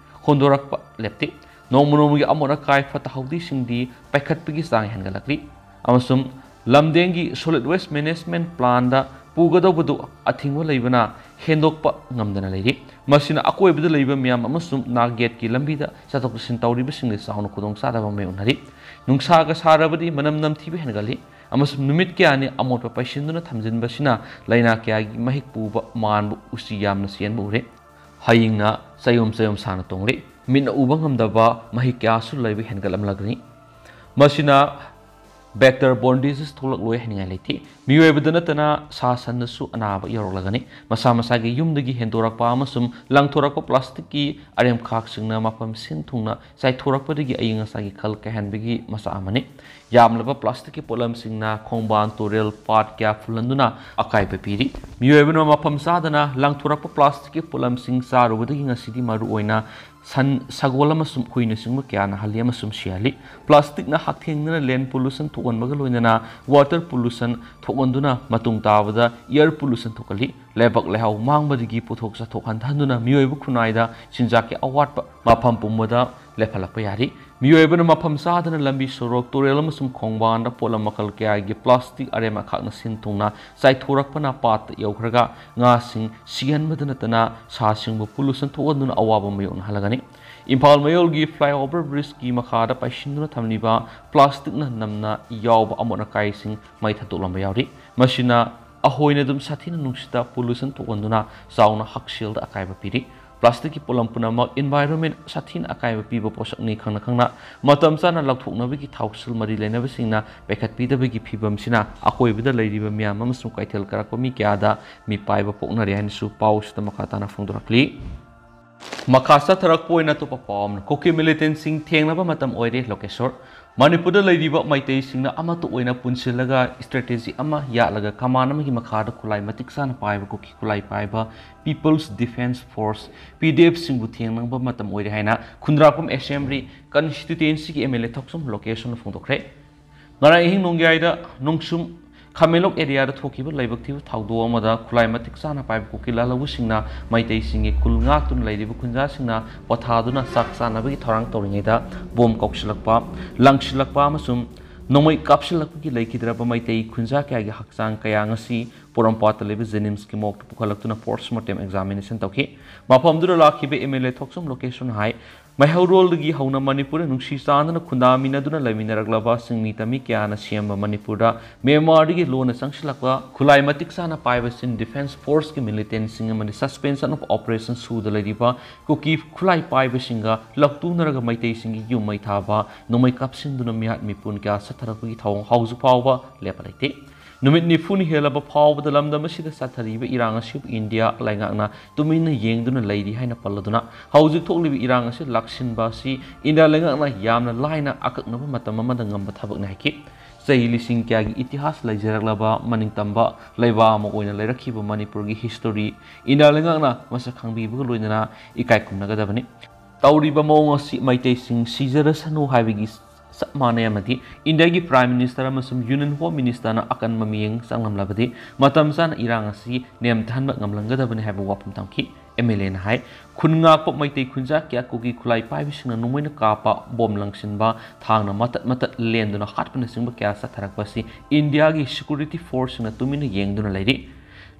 ꯍꯨꯟꯗꯣꯔꯛꯄ ꯂꯦꯞꯇꯦ꯫ ꯅꯣꯡꯃ ꯅꯣꯡꯃꯒꯤ ꯑꯃꯣꯠ ꯑꯀꯥꯏ ꯐꯠꯇ ꯍꯥꯎꯗꯤꯁꯤꯡꯗꯤ ꯄꯥꯏꯈꯠꯄꯒꯤ ꯆꯥꯡ ꯍꯦꯟꯒꯠꯂꯛꯂꯤ ꯑꯃꯁꯨꯡ ꯂꯝꯗꯦꯡꯒꯤ solid waste management plantꯗ ꯄꯨꯒꯗꯧꯕꯗꯨ ꯑꯊꯤꯡꯕ ꯂꯩꯕꯅ ꯍꯦꯟꯗꯣꯛꯄ ꯉꯝꯗꯅ ꯂꯩꯔꯤ꯫ ꯃꯁꯤꯅ ꯑꯀꯣꯏꯕꯗ ꯂꯩꯕ ꯃꯤꯌꯥꯝ ꯑꯃꯁꯨꯡ ꯅꯥꯛ ꯌꯦꯠꯀꯤ ꯂꯝꯕꯤꯗ ꯆꯠꯊꯣꯛ ꯆꯠꯁꯤꯟ ꯇꯧꯔꯤꯕꯁꯤꯡꯗ ꯆꯥꯎꯅ ꯈꯨꯗꯣꯡꯆꯥꯗꯕ ꯃꯥꯌꯣꯛꯅꯔꯤ꯫ ꯅꯨꯡꯁꯥꯒ ꯁꯥꯔꯕꯗꯤ ꯃꯅꯝ ꯅꯝꯊꯤꯕ ꯍꯦꯟꯒꯠꯂꯤ ꯑꯃꯁꯨꯡ ꯅꯨꯃꯤꯠ ꯀꯌꯥꯅꯤ ꯑꯃꯣꯠꯄ ꯄꯩꯁꯤꯟꯗꯨꯅ ꯊꯝꯖꯤꯟꯕꯁꯤꯅ ꯂꯥꯏꯅꯥ ꯀꯌꯥꯒꯤ ꯃꯍꯤꯛ ꯄꯨꯕ ꯃꯥꯟꯕ ꯎꯆꯤ ꯌꯥꯝꯅ ꯆꯦꯟꯕ ꯎꯔꯦ꯫ ꯍꯌꯤꯡꯅ ꯆꯌꯣꯝ ꯆꯌꯣꯝ ꯁꯥꯅ ꯇꯣꯡꯂꯤ꯫ ꯃꯤꯠꯅ ꯎꯕ ꯉꯝꯗꯕ ꯃꯍꯤꯛ ꯀꯌꯥꯁꯨ ꯂꯩꯕ ꯍꯦꯟꯒꯠꯂꯝꯂꯒꯅꯤ꯫ ꯃꯁꯤꯅ vector borne disease ꯊꯣꯛꯂꯛꯂꯣꯏ ꯍꯥꯏꯅꯤꯡꯉꯥꯏ ꯂꯩꯇꯦ꯫ ꯃꯤꯑꯣꯏꯕꯗ ꯅꯠꯇꯅ ꯁꯥ ꯁꯟꯗꯁꯨ ꯑꯅꯥꯕ ꯌꯧꯔꯛꯂꯒꯅꯤ꯫ ꯃꯁꯥ ꯃꯁꯥꯒꯤ ꯌꯨꯝꯗꯒꯤ ꯍꯦꯟꯗꯣꯔꯛꯄ ꯑꯃꯁꯨꯡ ꯂꯪꯊꯣꯔꯛꯄ plasticꯀꯤ ꯑꯔꯦꯝꯈꯥꯛꯁꯤꯡꯅ ꯃꯐꯝ ꯁꯤꯟ ꯊꯨꯡꯅ ꯆꯥꯏꯊꯣꯔꯛꯄꯗꯒꯤ ꯑꯏꯪ ꯑꯁꯥꯒꯤ ꯈꯜ ꯀꯥꯏꯍꯟꯕꯒꯤ ꯃꯆꯥꯛ ꯑꯃꯅꯤ꯫ ꯌꯥꯝꯂꯕ plasticꯀꯤ ꯄꯣꯠꯂꯝꯁꯤꯡꯅ ꯈꯣꯡꯕꯥꯟ, ꯇꯨꯔꯦꯜ, ꯄꯥꯠ ꯀꯌꯥ ꯐꯨꯜꯍꯟꯗꯨꯅ ꯑꯀꯥꯏꯕ ꯄꯤꯔꯤ꯫ ꯃꯤꯑꯣꯏꯕꯅ ꯃꯐꯝ ꯆꯥꯗꯅ ꯂꯪꯊꯣꯔꯛꯄ plasticꯀꯤ ꯄꯣꯠꯂꯝꯁꯤꯡ ꯆꯥꯔꯨꯕꯗꯒꯤ ꯉꯁꯤꯗꯤ ꯃꯔꯨꯑꯣꯏꯅ ꯁꯟ, ꯁꯒꯣꯜ ꯑꯃꯁꯨꯡ ꯍꯨꯏꯅꯆꯤꯡꯕ ꯀꯌꯥ ꯅꯥꯍꯜꯂꯤ ꯑꯃꯁꯨꯡ ꯁꯤꯍꯜꯂꯤ꯫ Plasticꯅ ꯍꯛꯊꯦꯡꯅꯅ land pollution ꯊꯣꯛꯍꯟꯕꯒ ꯂꯣꯏꯅꯅ water pollution ꯊꯣꯛꯍꯟꯗꯨꯅ ꯃꯇꯨꯡ ꯇꯥꯕꯗ air pollution ꯊꯣꯛꯍꯜꯂꯤ꯫ ꯂꯩꯕꯥꯛ ꯂꯩꯍꯥꯎ ꯃꯥꯡꯕꯗꯒꯤ ꯄꯣꯠꯊꯣꯛ ꯆꯥꯊꯣꯛ ꯍꯟꯊꯍꯟꯗꯨꯅ ꯃꯤꯑꯣꯏꯕ ꯈꯨꯟꯅꯥꯏꯗ ꯆꯤꯟꯖꯥꯛꯀꯤ ꯑꯋꯥꯠꯄ ꯃꯐꯝ ꯄꯨꯝꯕꯗ ꯂꯦꯞꯍꯜꯂꯛꯄ ꯌꯥꯔꯤ꯫ ꯃꯤꯑꯣꯏꯕꯅ ꯃꯐꯝ ꯆꯥꯗꯅ ꯂꯝꯕꯤ ꯁꯣꯔꯣꯛ, ꯇꯨꯔꯦꯜ ꯑꯃꯁꯨꯡ ꯈꯣꯡꯕꯥꯟꯗ ꯄꯣꯠꯂꯝ ꯃꯈꯜ ꯀꯌꯥꯒꯤ plastic ꯑꯔꯦꯝ ꯑꯈꯥꯛꯅ ꯁꯤꯟ ꯊꯨꯡꯅ ꯆꯥꯏꯊꯣꯔꯛꯄꯅ ꯄꯥꯠꯇ ꯌꯧꯈ꯭ꯔꯒ ꯉꯥꯁꯤꯡ ꯁꯤꯍꯟꯕꯗ ꯅꯠꯇꯅ ꯁꯥꯁꯤꯡꯕꯨ pollution ꯊꯣꯛꯍꯟꯗꯨꯅ ꯑꯋꯥꯕ ꯃꯥꯌꯣꯛꯅꯍꯜꯂꯒꯅꯤ꯫ ꯏꯝꯐꯥꯜ ꯃꯌꯣꯜꯒꯤ flyover bridgeꯀꯤ ꯃꯈꯥꯗ ꯄꯩꯁꯤꯟꯗꯨꯅ ꯊꯝꯂꯤꯕ plasticꯅ ꯅꯝꯅ ꯌꯥꯎꯕ ꯑꯃꯣꯠ ꯑꯀꯥꯏꯁꯤꯡ ꯃꯩ ꯊꯥꯗꯣꯛꯂꯝꯕ ꯌꯥꯎꯔꯤ꯫ ꯃꯁꯤꯅ ꯑꯍꯣꯏꯅ ꯑꯗꯨꯝ ꯁꯥꯊꯤꯅ ꯅꯨꯡꯁꯤꯠꯇ pollution ꯊꯣꯛꯍꯟꯗꯨꯅ ꯆꯥꯎꯅ ꯍꯛꯁꯦꯜꯗ ꯑꯀꯥꯏꯕ ꯄꯤꯔꯤ꯫ Plasticꯀꯤ ꯄꯣꯠꯂꯝ ꯄꯨꯝꯅꯃꯛ environment ꯁꯥꯊꯤꯅ ꯑꯀꯥꯏꯕ ꯄꯤꯕ ꯄꯣꯠꯁꯛꯅꯤ ꯈꯪꯅ ꯈꯪꯅ ꯃꯇꯝ ꯆꯥꯅ ꯂꯧꯊꯣꯛꯅꯕꯒꯤ ꯊꯧꯁꯤꯜ ꯃꯔꯤ ꯂꯩꯅꯕꯁꯤꯡꯅ ꯄꯥꯏꯈꯠꯄꯤꯗꯕꯒꯤ ꯐꯤꯕꯝꯁꯤꯅ ꯑꯀꯣꯏꯕꯗ ꯂꯩꯔꯤꯕ ꯃꯤꯌꯥꯝ ꯑꯃꯁꯨꯡ ꯀꯩꯊꯦꯜ ꯀꯥꯔꯛꯄ ꯃꯤ ꯀꯌꯥꯗ ꯃꯤꯄꯥꯏꯕ ꯄꯣꯛꯅꯔꯦ ꯍꯥꯏꯅꯁꯨ ꯄꯥꯎꯁꯤꯗ ꯃꯈꯥ ꯇꯥꯅ ꯐꯣꯡꯗꯣꯔꯛꯂꯤ꯫ ꯃꯈꯥ ꯆꯠꯊꯔꯛꯄ ꯑꯣꯏꯅ ꯑꯇꯣꯞꯄ ꯄꯥꯎ ꯑꯃꯅ, ꯀꯨꯀꯤ militantꯁꯤꯡ ꯊꯦꯡꯅꯕ ꯃꯇꯝ ꯑꯣꯏꯔꯦ, ꯂꯣꯀꯦꯁꯣꯔ꯫ ꯃꯅꯤꯄꯨꯔꯗ ꯂꯩꯔꯤꯕ ꯃꯩꯇꯩꯁꯤꯡꯅ ꯑꯃꯠꯇ ꯑꯣꯏꯅ ꯄꯨꯟꯁꯤꯜꯂꯒ strategy ꯑꯃ ꯌꯥꯠꯂꯒ command ꯑꯃꯒꯤ ꯃꯈꯥꯗ ꯈꯨꯠꯂꯥꯏ ꯃꯇꯤꯛ ꯆꯥꯅ ꯄꯥꯏꯕ ꯀꯨꯀꯤ ꯈꯨꯠꯂꯥꯏ ꯄꯥꯏꯕ People's Defence Force, P D F ꯁꯤꯡꯕꯨ ꯊꯦꯡꯅꯕ ꯃꯇꯝ ꯑꯣꯏꯔꯦ ꯍꯥꯏꯅ ꯈꯨꯟꯗ꯭ꯔꯥꯛꯄꯝ Assembly Constituency ꯒꯤ M L A ꯊꯣꯛꯆꯣꯝ ꯂꯣꯀꯦꯁꯟꯅ ꯐꯣꯡꯗꯣꯛꯈ꯭ꯔꯦ꯫ ꯉꯔꯥꯡ ꯑꯍꯤꯡ ꯅꯣꯡꯌꯥꯏꯗ ꯅꯣꯡꯁꯨꯝ ꯈꯥꯃꯦꯟꯂꯣꯛ area ꯗ ꯊꯣꯛꯈꯤꯕ ꯂꯥꯏꯕꯛ ꯊꯤꯕ ꯊꯧꯗꯣꯛ ꯑꯃꯗ ꯈꯨꯠꯂꯥꯏ ꯃꯇꯤꯛ ꯆꯥꯅ ꯄꯥꯏꯕ ꯀꯨꯀꯤ ꯂꯥꯜꯍꯧꯕꯁꯤꯡꯅ ꯃꯩꯇꯩꯁꯤꯡꯒꯤ ꯈꯨꯜ ꯉꯥꯛꯇꯨꯅ ꯂꯩꯔꯤꯕ ꯈꯨꯟꯖꯥꯁꯤꯡꯅ ꯄꯣꯊꯥꯗꯨꯅ ꯆꯥꯛ ꯆꯥꯅꯕꯒꯤ ꯊꯧꯔꯥꯡ ꯇꯧꯔꯤꯉꯩꯗ ꯕꯣꯝ ꯀꯥꯎꯁꯤꯜꯂꯛꯄ, ꯂꯪꯁꯤꯜꯂꯛꯄ ꯑꯃꯁꯨꯡ ꯅꯣꯡꯃꯩ ꯀꯥꯞꯁꯤꯜꯂꯛꯄꯒꯤ ꯂꯩꯈꯤꯗ꯭ꯔꯕ ꯃꯩꯇꯩ ꯈꯨꯟꯖꯥ ꯀꯌꯥꯒꯤ ꯍꯛꯆꯥꯡ ꯀꯌꯥ ꯉꯁꯤ ꯄꯣꯔꯣꯝꯄꯥꯠꯇ ꯂꯩꯕ JNIMS ꯀꯤ morgue ꯇ ꯄꯨꯈꯠꯂꯛꯇꯨꯅ post mortem examination ꯇꯧꯈꯤ꯫ ꯃꯐꯝꯗꯨꯗ ꯂꯥꯛꯈꯤꯕ M L A Thokchom Lokeshwar ꯍꯥꯏ, ꯃꯩꯍꯧꯔꯣꯜꯗꯒꯤ ꯍꯧꯅ ꯃꯅꯤꯄꯨꯔꯗ ꯅꯨꯡꯁꯤ ꯆꯥꯟꯅꯅ ꯈꯨꯟꯗꯥꯃꯤꯟꯅꯗꯨꯅ ꯂꯩꯃꯤꯟꯅꯔꯛꯂꯕ ꯁꯤꯡꯃꯤ ꯇꯝꯃꯤ ꯀꯌꯥꯅ ꯁꯦꯝꯕ ꯃꯅꯤꯄꯨꯔꯗ ꯃ꯭ꯌꯥꯟꯃꯥꯔꯗꯒꯤ ꯂꯣꯟꯅ ꯆꯪꯁꯤꯜꯂꯛꯄ ꯈꯨꯠꯂꯥꯏ ꯃꯇꯤꯛ ꯆꯥꯅ ꯄꯥꯏꯕꯁꯤꯡ Defence Force ꯀꯤ militant ꯁꯤꯡ ꯑꯃꯗꯤ Suspension of Operation ꯁꯨꯗ ꯂꯩꯔꯤꯕ ꯀꯨꯀꯤ ꯈꯨꯠꯂꯥꯏ ꯄꯥꯏꯕꯁꯤꯡꯒ ꯂꯧꯇꯨꯅꯔꯒ ꯃꯩꯇꯩꯁꯤꯡꯒꯤ ꯌꯨꯝ ꯃꯩ ꯊꯥꯕ, ꯅꯣꯡꯃꯩ ꯀꯥꯞꯁꯤꯟꯗꯨꯅ ꯃꯤꯍꯥꯠ ꯃꯤꯄꯨꯟ ꯀꯌꯥ ꯆꯠꯊꯔꯛꯄꯒꯤ ꯊꯧꯑꯣꯡ ꯍꯧꯖꯤꯛ ꯐꯥꯎꯕ ꯂꯦꯞꯄ ꯂꯩꯇꯦ꯫ ꯅꯨꯃꯤꯠ ꯅꯤꯐꯨꯅꯤ ꯍꯦꯜꯂꯕ ꯐꯥꯎꯕꯗ ꯂꯝꯗꯝ ꯑꯁꯤꯗ ꯆꯠꯊꯔꯤꯕ ꯏꯔꯥꯡ ꯑꯁꯤꯕꯨ ꯏꯟꯗꯤꯌꯥ ꯂꯩꯉꯥꯛꯅ ꯇꯨꯃꯤꯟꯅ ꯌꯦꯡꯗꯨꯅ ꯂꯩꯔꯤ ꯍꯥꯏꯅ ꯄꯜꯂꯗꯨꯅ, ꯍꯧꯖꯤꯛ ꯊꯣꯛꯂꯤꯕ ꯏꯔꯥꯡ ꯑꯁꯤ ꯂꯥꯛꯁꯤꯟꯕ ꯑꯁꯤ ꯏꯟꯗꯤꯌꯥ ꯂꯩꯉꯥꯛꯅ ꯌꯥꯝꯅ ꯂꯥꯏꯅ ꯑꯀꯛꯅꯕ ꯃꯇꯝ ꯑꯃꯗ ꯉꯝꯕ ꯊꯕꯛꯅꯤ ꯍꯥꯏꯈꯤ꯫ ꯆꯍꯤ ꯂꯤꯁꯤꯡ ꯀꯌꯥꯒꯤ ꯏꯇꯤꯍꯥꯁ ꯂꯩꯖꯔꯛꯂꯕ ꯃꯅꯤꯡꯇꯝꯕ ꯂꯩꯕꯥꯛ ꯑꯃ ꯑꯣꯏꯅ ꯂꯩꯔꯛꯈꯤꯕ ꯃꯅꯤꯄꯨꯔꯒꯤ history ꯏꯟꯗꯤꯌꯥ ꯂꯩꯉꯥꯛꯅ ꯃꯁꯛ ꯈꯪꯕꯤꯕꯒ ꯂꯣꯏꯅꯅ ꯏꯀꯥꯏ ꯈꯨꯝꯅꯒꯗꯕꯅꯤ꯫ ꯇꯧꯔꯤꯕ ꯃꯑꯣꯡ ꯑꯁꯤ ꯃꯩꯇꯩꯁꯤꯡ ꯁꯤꯖꯔꯁꯅꯨ ꯍꯥꯏꯕꯒꯤ ꯆꯞ ꯃꯥꯟꯅꯩ ꯑꯃꯗꯤ ꯏꯟꯗꯤꯌꯥꯒꯤ Prime Minister ꯑꯃꯁꯨꯡ Union Home Minister ꯅ ꯑꯀꯟꯕ ꯃꯤꯠꯌꯦꯡ ꯆꯪꯂꯝꯂꯕꯗꯤ ꯃꯇꯝ ꯆꯥꯅ ꯏꯔꯥꯡ ꯑꯁꯤ ꯅꯦꯝꯊꯍꯟꯕ ꯉꯝꯂꯝꯒꯗꯕꯅꯤ ꯍꯥꯏꯕ ꯋꯥꯐꯝ ꯊꯝꯈꯤ꯫ M L A ꯅ ꯍꯥꯏ, ꯈꯨꯟ ꯉꯥꯛꯄ ꯃꯩꯇꯩ ꯈꯨꯟꯖꯥ ꯀꯌꯥ ꯀꯨꯀꯤ ꯈꯨꯠꯂꯥꯏ ꯄꯥꯏꯕꯁꯤꯡꯅ ꯅꯣꯡꯃꯩꯅ ꯀꯥꯞꯄ, ꯕꯣꯝ ꯂꯪꯁꯤꯟꯕ, ꯊꯥꯡꯅ ꯃꯇꯠ ꯃꯇꯠ ꯂꯦꯟꯗꯨꯅ ꯍꯥꯠꯄꯅꯆꯤꯡꯕ ꯀꯌꯥ ꯆꯠꯊꯔꯛꯄ ꯑꯁꯤ ꯏꯟꯗꯤꯌꯥꯒꯤ security force ꯁꯤꯡꯅ ꯇꯨꯃꯤꯟꯅ ꯌꯦꯡꯗꯨꯅ ꯂꯩꯔꯤ꯫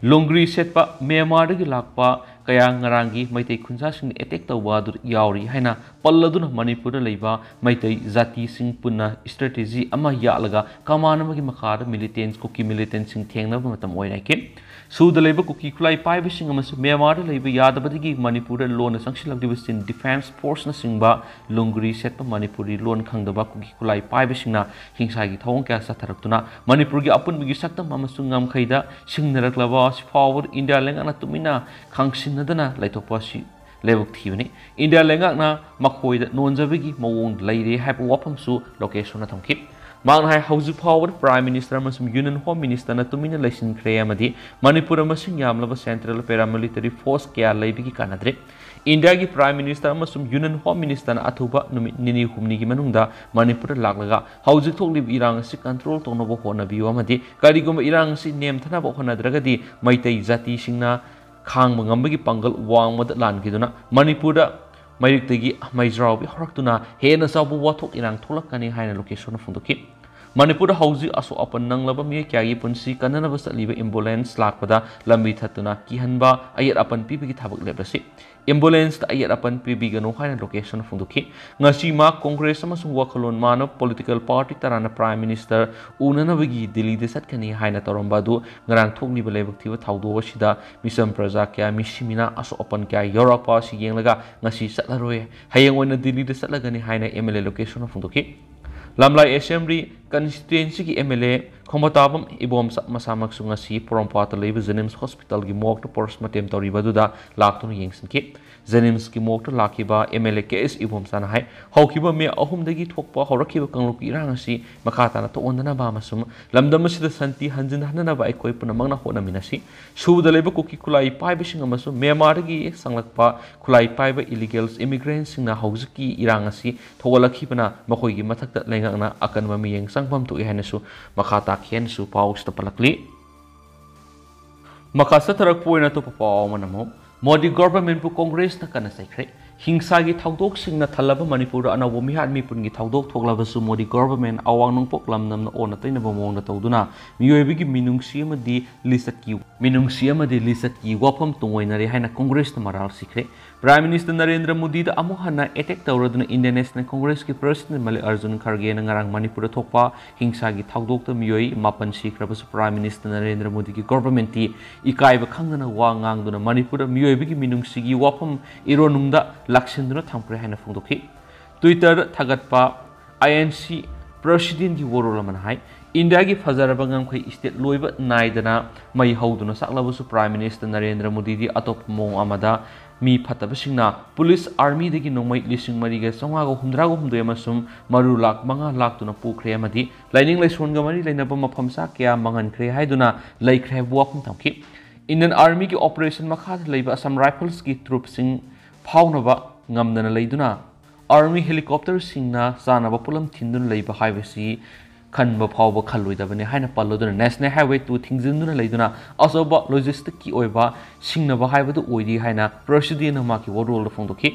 ꯂꯣꯡꯒ꯭ꯔꯤ ꯁꯦꯠꯄ ꯃ꯭ꯌꯥꯟꯃꯥꯔꯗꯒꯤ ꯂꯥꯛꯄ ꯀꯌꯥ ꯉꯔꯥꯡꯒꯤ ꯃꯩꯇꯩ ꯈꯨꯟꯖꯥꯁꯤꯡꯗ attack ꯇꯧꯕ ꯑꯗꯨ ꯌꯥꯎꯔꯤ ꯍꯥꯏꯅ ꯄꯜꯂꯗꯨꯅ ꯃꯅꯤꯄꯨꯔꯗ ꯂꯩꯕ ꯃꯩꯇꯩ ꯖꯥꯇꯤꯁꯤꯡ ꯄꯨꯟꯅ strategy ꯑꯃ ꯌꯥꯠꯂꯒ command ꯑꯃꯒꯤ ꯃꯈꯥꯗ militants, ꯀꯨꯀꯤ militant ꯁꯤꯡ ꯊꯦꯡꯅꯕ ꯃꯇꯝ ꯑꯣꯏꯔꯦ ꯍꯥꯏꯈꯤ꯫ ꯁꯨꯗ ꯂꯩꯕ ꯀꯨꯀꯤ ꯈꯨꯠꯂꯥꯏ ꯄꯥꯏꯕꯁꯤꯡ ꯑꯃꯁꯨꯡ ꯃ꯭ꯌꯥꯟꯃꯥꯔꯗ ꯂꯩꯕ ꯌꯥꯗꯕꯗꯒꯤ ꯃꯅꯤꯄꯨꯔꯗ ꯂꯣꯟꯅ ꯆꯪꯁꯤꯜꯂꯛꯂꯤꯕꯁꯤꯡ Defence Force ꯅꯆꯤꯡꯕ ꯂꯣꯡꯒ꯭ꯔꯤ ꯁꯦꯠꯄ ꯃꯅꯤꯄꯨꯔꯤ ꯂꯣꯟ ꯈꯪꯗꯕ ꯀꯨꯀꯤ ꯈꯨꯠꯂꯥꯏ ꯄꯥꯏꯕꯁꯤꯡꯅ ꯍꯤꯡꯁꯥꯒꯤ ꯊꯧꯑꯣꯡ ꯀꯌꯥ ꯆꯠꯊꯔꯛꯇꯨꯅ ꯃꯅꯤꯄꯨꯔꯒꯤ ꯑꯄꯨꯟꯕꯒꯤ ꯁꯛꯇꯝ ꯑꯃꯁꯨꯡ ꯉꯝꯈꯩꯗ ꯁꯤꯡꯅꯔꯛꯂꯕ ꯑꯁꯤ ꯐꯥꯎꯕꯗ ꯏꯟꯗꯤꯌꯥ ꯂꯩꯉꯥꯛꯅ ꯇꯨꯃꯤꯟꯅ ꯈꯥꯡꯁꯤꯟꯅꯗꯅ ꯂꯩꯊꯣꯛꯄ ꯑꯁꯤ ꯂꯥꯏꯕꯛ ꯊꯤꯕꯅꯤ꯫ ꯏꯟꯗꯤꯌꯥ ꯂꯩꯉꯥꯛꯅ ꯃꯈꯣꯏꯗ ꯅꯣꯟꯖꯕꯒꯤ ꯃꯑꯣꯡ ꯂꯩꯔꯦ ꯍꯥꯏꯕ ꯋꯥꯐꯝꯁꯨ ꯂꯣꯀꯦꯁꯣꯟꯅ ꯊꯝꯈꯤ꯫ ꯃꯍꯥꯛꯅ ꯍꯥꯏ, ꯍꯧꯖꯤꯛ ꯐꯥꯎꯕꯗ Prime Minister ꯑꯃꯁꯨꯡ Union Home Ministerꯅ ꯇꯨꯃꯤꯟꯅ ꯂꯩꯁꯤꯟꯈ꯭ꯔꯦ ꯑꯃꯗꯤ ꯃꯅꯤꯄꯨꯔꯗ ꯃꯁꯤꯡ ꯌꯥꯝꯂꯕ Central Paramilitary Force ꯀꯌꯥ ꯂꯩꯕꯒꯤ ꯀꯥꯟꯅꯗ꯭ꯔꯦ꯫ ꯏꯟꯗꯤꯌꯥꯒꯤ Prime Minister ꯑꯃꯁꯨꯡ Union Home Ministerꯅ ꯑꯊꯨꯕ ꯅꯨꯃꯤꯠ ꯅꯤꯅꯤ ꯍꯨꯝꯅꯤꯒꯤ ꯃꯅꯨꯡꯗ ꯃꯅꯤꯄꯨꯔꯗ ꯂꯥꯛꯂꯒ ꯍꯧꯖꯤꯛ ꯊꯣꯛꯂꯤꯕ ꯏꯔꯥꯡ ꯑꯁꯤ control ꯇꯧꯅꯕ ꯍꯣꯠꯅꯕꯤꯌꯨ ꯑꯃꯗꯤ ꯀꯔꯤꯒꯨꯝꯕ ꯏꯔꯥꯡ ꯑꯁꯤ ꯅꯦꯝꯊꯅꯕ ꯍꯣꯠꯅꯗ꯭ꯔꯒꯗꯤ ꯃꯩꯇꯩ ꯖꯥꯇꯤꯁꯤꯡꯅ ꯈꯥꯡꯕ ꯉꯝꯕꯒꯤ ꯄꯥꯡꯒꯜ ꯋꯥꯡꯃꯗ ꯂꯥꯟꯈꯤꯗꯨꯅ ꯃꯅꯤꯄꯨꯔꯗ ꯃꯩꯔꯤꯛꯇꯒꯤ ꯃꯩꯖ꯭ꯔꯥꯎꯕꯤ ꯍꯧꯔꯛꯇꯨꯅ ꯍꯦꯟꯅ ꯆꯥꯎꯕ ꯋꯥꯊꯣꯛ ꯏꯔꯥꯡ ꯊꯣꯛꯂꯛꯀꯅꯤ ꯍꯥꯏꯅ ꯂꯣꯀꯦꯁꯣꯟꯅ ꯐꯣꯡꯗꯣꯛꯈꯤ꯫ ꯃꯅꯤꯄꯨꯔꯗ ꯍꯧꯖꯤꯛ ꯑꯁꯣꯛ ꯑꯄꯟ ꯅꯪꯂꯕ ꯃꯤꯑꯣꯏ ꯀꯌꯥꯒꯤ ꯄꯨꯟꯁꯤ ꯀꯟꯅꯅꯕ ꯆꯠꯂꯤꯕ ambulance ꯂꯥꯛꯄꯗ ꯂꯝꯕꯤ ꯊꯠꯇꯨꯅ ꯀꯤꯍꯟꯕ, ꯑꯌꯦꯠ ꯑꯄꯟ ꯄꯤꯕꯒꯤ ꯊꯕꯛ ꯂꯦꯞꯂꯁꯤ꯫ Ambulanceꯇ ꯑꯌꯦꯠ ꯑꯄꯟ ꯄꯤꯕꯤꯒꯅꯨ ꯍꯥꯏꯅ ꯂꯣꯀꯦꯁꯣꯟꯅ ꯐꯣꯡꯗꯣꯛꯈꯤ꯫ ꯉꯁꯤ ꯃꯍꯥꯛ Congress ꯑꯃꯁꯨꯡ ꯋꯥꯈꯜꯂꯣꯟ ꯃꯥꯟꯅꯕ political party ꯇꯔꯥꯅ Prime Minister ꯎꯅꯅꯕꯒꯤ ꯗꯤꯜꯂꯤꯗ ꯆꯠꯀꯅꯤ ꯍꯥꯏꯅ ꯇꯧꯔꯝꯕ ꯑꯗꯨ ꯉꯔꯥꯡ ꯊꯣꯛꯂꯤꯕ ꯂꯥꯏꯕꯛ ꯊꯤꯕ ꯊꯧꯗꯣꯛ ꯑꯁꯤꯗ ꯃꯤꯆꯝ ꯄ꯭ꯔꯖꯥ ꯀꯌꯥ ꯃꯤꯁꯤ ꯃꯤꯅꯥ, ꯑꯁꯣꯛ ꯑꯄꯟ ꯀꯌꯥ ꯌꯥꯎꯔꯛꯄ ꯑꯁꯤ ꯌꯦꯡꯂꯒ ꯉꯁꯤ ꯆꯠꯂꯔꯣꯏ, ꯍꯌꯦꯡ ꯑꯣꯏꯅ ꯗꯤꯜꯂꯤꯗ ꯆꯠꯂꯒꯅꯤ ꯍꯥꯏꯅ MLA ꯂꯣꯀꯦꯁꯣꯟꯅ ꯐꯣꯡꯗꯣꯛꯈꯤ꯫ ꯂꯝꯂꯥꯏ Assembly Constituencyꯒꯤ MLA ꯈꯣꯝꯕꯣꯇꯥꯕꯝ ꯏꯕꯣꯝꯆꯥ ꯃꯁꯥꯃꯛꯁꯨ ꯉꯁꯤ ꯄꯣꯔꯣꯝꯄꯥꯠꯇ ꯂꯩꯕ JNIMS Hospitalꯒꯤ morgueꯗ postmortem ꯇꯧꯔꯤꯕ ꯑꯗꯨꯗ ꯂꯥꯛꯇꯨꯅ ꯌꯦꯡꯁꯤꯟꯈꯤ꯫ JNIMSꯀꯤ morgueꯗ ꯂꯥꯛꯈꯤꯕ MLA ꯀꯦ ꯑꯦꯁ ꯏꯕꯣꯝꯆꯥꯅ ꯍꯥꯏ, ꯍꯧꯈꯤꯕ ꯃꯦ ꯑꯍꯨꯝꯗꯒꯤ ꯊꯣꯛꯄ ꯍꯧꯔꯛꯈꯤꯕ ꯀꯥꯡꯂꯨꯞꯀꯤ ꯏꯔꯥꯡ ꯑꯁꯤ ꯃꯈꯥ ꯇꯥꯅ ꯊꯣꯛꯍꯟꯗꯅꯕ ꯑꯃꯁꯨꯡ ꯂꯝꯗꯝ ꯑꯁꯤꯗ ꯁꯥꯟꯇꯤ ꯍꯟꯖꯤꯟꯍꯟꯅꯕ ꯑꯩꯈꯣꯏ ꯄꯨꯝꯅꯃꯛꯅ ꯍꯣꯠꯅꯃꯤꯟꯅꯁꯤ꯫ ꯁꯨꯕꯗ ꯂꯩꯕ ꯀꯨꯀꯤ ꯈꯨꯠꯂꯥꯏ ꯄꯥꯏꯕꯁꯤꯡ ꯑꯃꯁꯨꯡ ꯃ꯭ꯌꯥꯟꯃꯥꯔꯗꯒꯤ ꯆꯪꯂꯛꯄ ꯈꯨꯠꯂꯥꯏ ꯄꯥꯏꯕ illegal immigrantꯁꯤꯡꯅ ꯍꯧꯖꯤꯛꯀꯤ ꯏꯔꯥꯡ ꯑꯁꯤ ꯊꯣꯛꯍꯜꯂꯛꯈꯤꯕꯅ ꯃꯈꯣꯏꯒꯤ ꯃꯊꯛꯇ ꯂꯩꯉꯥꯛꯅ ꯑꯀꯟꯕ ꯃꯤꯠꯌꯦꯡ ꯆꯪꯐꯝ ꯊꯣꯛꯏ ꯍꯥꯏꯅꯁꯨ ꯃꯈꯥ ꯇꯥꯈꯤ ꯍꯥꯏꯅꯁꯨ ꯄꯥꯎꯁꯤꯗ ꯄꯜꯂꯛꯂꯤ꯫ ꯃꯈꯥ ꯆꯠꯊꯔꯛꯄ ꯑꯣꯏꯅ ꯑꯇꯣꯞꯄ ꯄꯥꯎ ꯑꯃꯅ ꯑꯃꯨꯛ ꯃꯣꯗꯤ governmentꯄꯨ Congressꯅ ꯀꯟꯅ ꯆꯩꯈ꯭ꯔꯦ꯫ ꯍꯤꯡꯁꯥꯒꯤ ꯊꯧꯗꯣꯛꯁꯤꯡꯅ ꯊꯜꯂꯕ ꯃꯅꯤꯄꯨꯔꯗ ꯑꯅꯧꯕ ꯃꯤꯍꯥꯠ ꯃꯤꯄꯨꯟꯒꯤ ꯊꯧꯗꯣꯛ ꯊꯣꯛꯂꯕꯁꯨ ꯃꯣꯗꯤ government ꯑꯋꯥꯡ ꯅꯣꯡꯄꯣꯛ ꯂꯝꯗꯝꯅ ꯑꯣꯟꯅ ꯇꯩꯅꯕ ꯃꯑꯣꯡꯗ ꯇꯧꯗꯨꯅ ꯃꯤꯑꯣꯏꯕꯒꯤ ꯃꯤꯅꯨꯡꯁꯤ ꯑꯃꯗꯤ ꯂꯤꯆꯠꯀꯤ, ꯃꯤꯅꯨꯡꯁꯤ ꯑꯃꯗꯤ ꯂꯤꯆꯠꯀꯤ ꯋꯥꯐꯝ ꯇꯨꯡꯑꯣꯏꯅꯔꯦ ꯍꯥꯏꯅ Congressꯅ ꯃꯔꯥꯜ ꯁꯤꯈ꯭ꯔꯦ꯫ Prime Minister ꯅꯔꯦꯟꯗ꯭ꯔ ꯃꯣꯗꯤꯗ ꯑꯃꯨꯛ ꯍꯟꯅ attack ꯇꯧꯔꯗꯨꯅ Indian National Congressꯀꯤ President ꯃꯜꯂꯤꯀꯥꯔꯖꯨꯟ ꯈꯔꯒꯦꯅ ꯉꯔꯥꯡ ꯃꯅꯤꯄꯨꯔꯗ ꯊꯣꯛꯄ ꯍꯤꯡꯁꯥꯒꯤ ꯊꯧꯗꯣꯛꯇ ꯃꯤꯑꯣꯏ ꯃꯥꯄꯟ ꯁꯤꯈ꯭ꯔꯕꯁꯨ Prime Minister ꯅꯔꯦꯟꯗ꯭ꯔ ꯃꯣꯗꯤꯒꯤ governmentꯇꯤ ꯏꯀꯥꯏꯕ ꯈꯪꯗꯅ ꯋꯥ ꯉꯥꯡꯗꯨꯅ ꯃꯅꯤꯄꯨꯔꯗ ꯃꯤꯑꯣꯏꯕꯒꯤ ꯃꯤꯅꯨꯡꯁꯤꯒꯤ ꯋꯥꯐꯝ ꯏꯔꯣꯟꯅꯨꯡꯗ ꯂꯥꯛꯁꯤꯟꯗꯨꯅ ꯊꯝꯈ꯭ꯔꯦ ꯍꯥꯏꯅ ꯐꯣꯡꯗꯣꯛꯈꯤ꯫ Twitterꯗ ꯊꯥꯒꯠꯄ INC Presidentꯀꯤ ꯋꯥꯔꯣꯜ ꯑꯃꯅ ꯍꯥꯏ, ꯏꯟꯗꯤꯌꯥꯒꯤ ꯐꯖꯔꯕ ꯉꯝꯈꯩ state ꯂꯣꯏꯕ ꯅꯥꯏꯗꯅ ꯃꯩ ꯍꯧꯗꯨꯅ ꯆꯥꯛꯂꯕꯁꯨ Prime Minister ꯅꯔꯦꯟꯗ꯭ꯔ ꯃꯣꯗꯤꯗꯤ ꯑꯇꯣꯞꯄ ꯃꯑꯣꯡ ꯑꯃꯗ ꯃꯤ ꯐꯠꯇꯕꯁꯤꯡꯅ ꯄꯨꯂꯤꯁ ꯑꯥꯔꯃꯤꯗꯒꯤ ꯅꯣꯡꯃꯩ ꯂꯤꯁꯤꯡ ꯃꯔꯤꯒ ꯆꯥꯝꯃꯉꯥꯒ ꯍꯨꯝꯗ꯭ꯔꯥꯒ ꯍꯨꯝꯗꯣꯏ ꯑꯃꯁꯨꯡ ꯃꯔꯨ ꯂꯥꯛ ꯃꯉꯥ ꯂꯥꯛꯇꯨꯅ ꯄꯨꯈ꯭ꯔꯦ ꯑꯃꯗꯤ ꯂꯥꯏꯅꯤꯡ ꯂꯥꯏꯁꯣꯟꯒ ꯃꯔꯤ ꯂꯩꯅꯕ ꯃꯐꯝ ꯆꯥ ꯀꯌꯥ ꯃꯥꯡꯍꯟꯈ꯭ꯔꯦ ꯍꯥꯏꯗꯨꯅ ꯂꯩꯈ꯭ꯔꯦ ꯍꯥꯏꯕ ꯋꯥꯐꯝ ꯊꯝꯈꯤ꯫ ꯏꯟꯗꯤꯌꯟ ꯑꯥꯔꯃꯤꯒꯤ ꯑꯣꯄꯔꯦꯁꯟ ꯃꯈꯥꯗ ꯂꯩꯕ ꯑꯁꯥꯝ ꯔꯥꯏꯐꯜꯁꯀꯤ ꯇ꯭ꯔꯨꯞꯁꯤꯡ ꯐꯥꯎꯅꯕ ꯉꯝꯗꯅ ꯂꯩꯗꯨꯅ ꯑꯥꯔꯃꯤ ꯍꯦꯂꯤꯀꯣꯞꯇꯔꯁꯤꯡꯅ ꯆꯥꯅꯕ ꯄꯣꯠꯂꯝ ꯊꯤꯟꯗꯨꯅ ꯂꯩꯕ ꯍꯥꯏꯕꯁꯤ ꯈꯟꯕ ꯐꯥꯎꯕ ꯈꯜꯂꯣꯏꯗꯕꯅꯤ ꯍꯥꯏꯅ ꯄꯜꯂꯗꯨꯅ National Highway two ꯊꯤꯡꯖꯤꯟꯗꯨꯅ ꯂꯩꯗꯨꯅ ꯑꯆꯧꯕ ꯂꯣꯖꯤꯁꯇꯤꯛꯀꯤ ꯑꯣꯏꯕ ꯁꯤꯡꯅꯕ ꯍꯥꯏꯕꯗꯨ ꯑꯣꯏꯔꯤ ꯍꯥꯏꯅ ꯄ꯭ꯔꯁꯤꯗꯦꯟꯅ ꯃꯍꯥꯛꯀꯤ ꯋꯥꯔꯣꯜꯗ ꯐꯣꯡꯗꯣꯛꯈꯤ꯫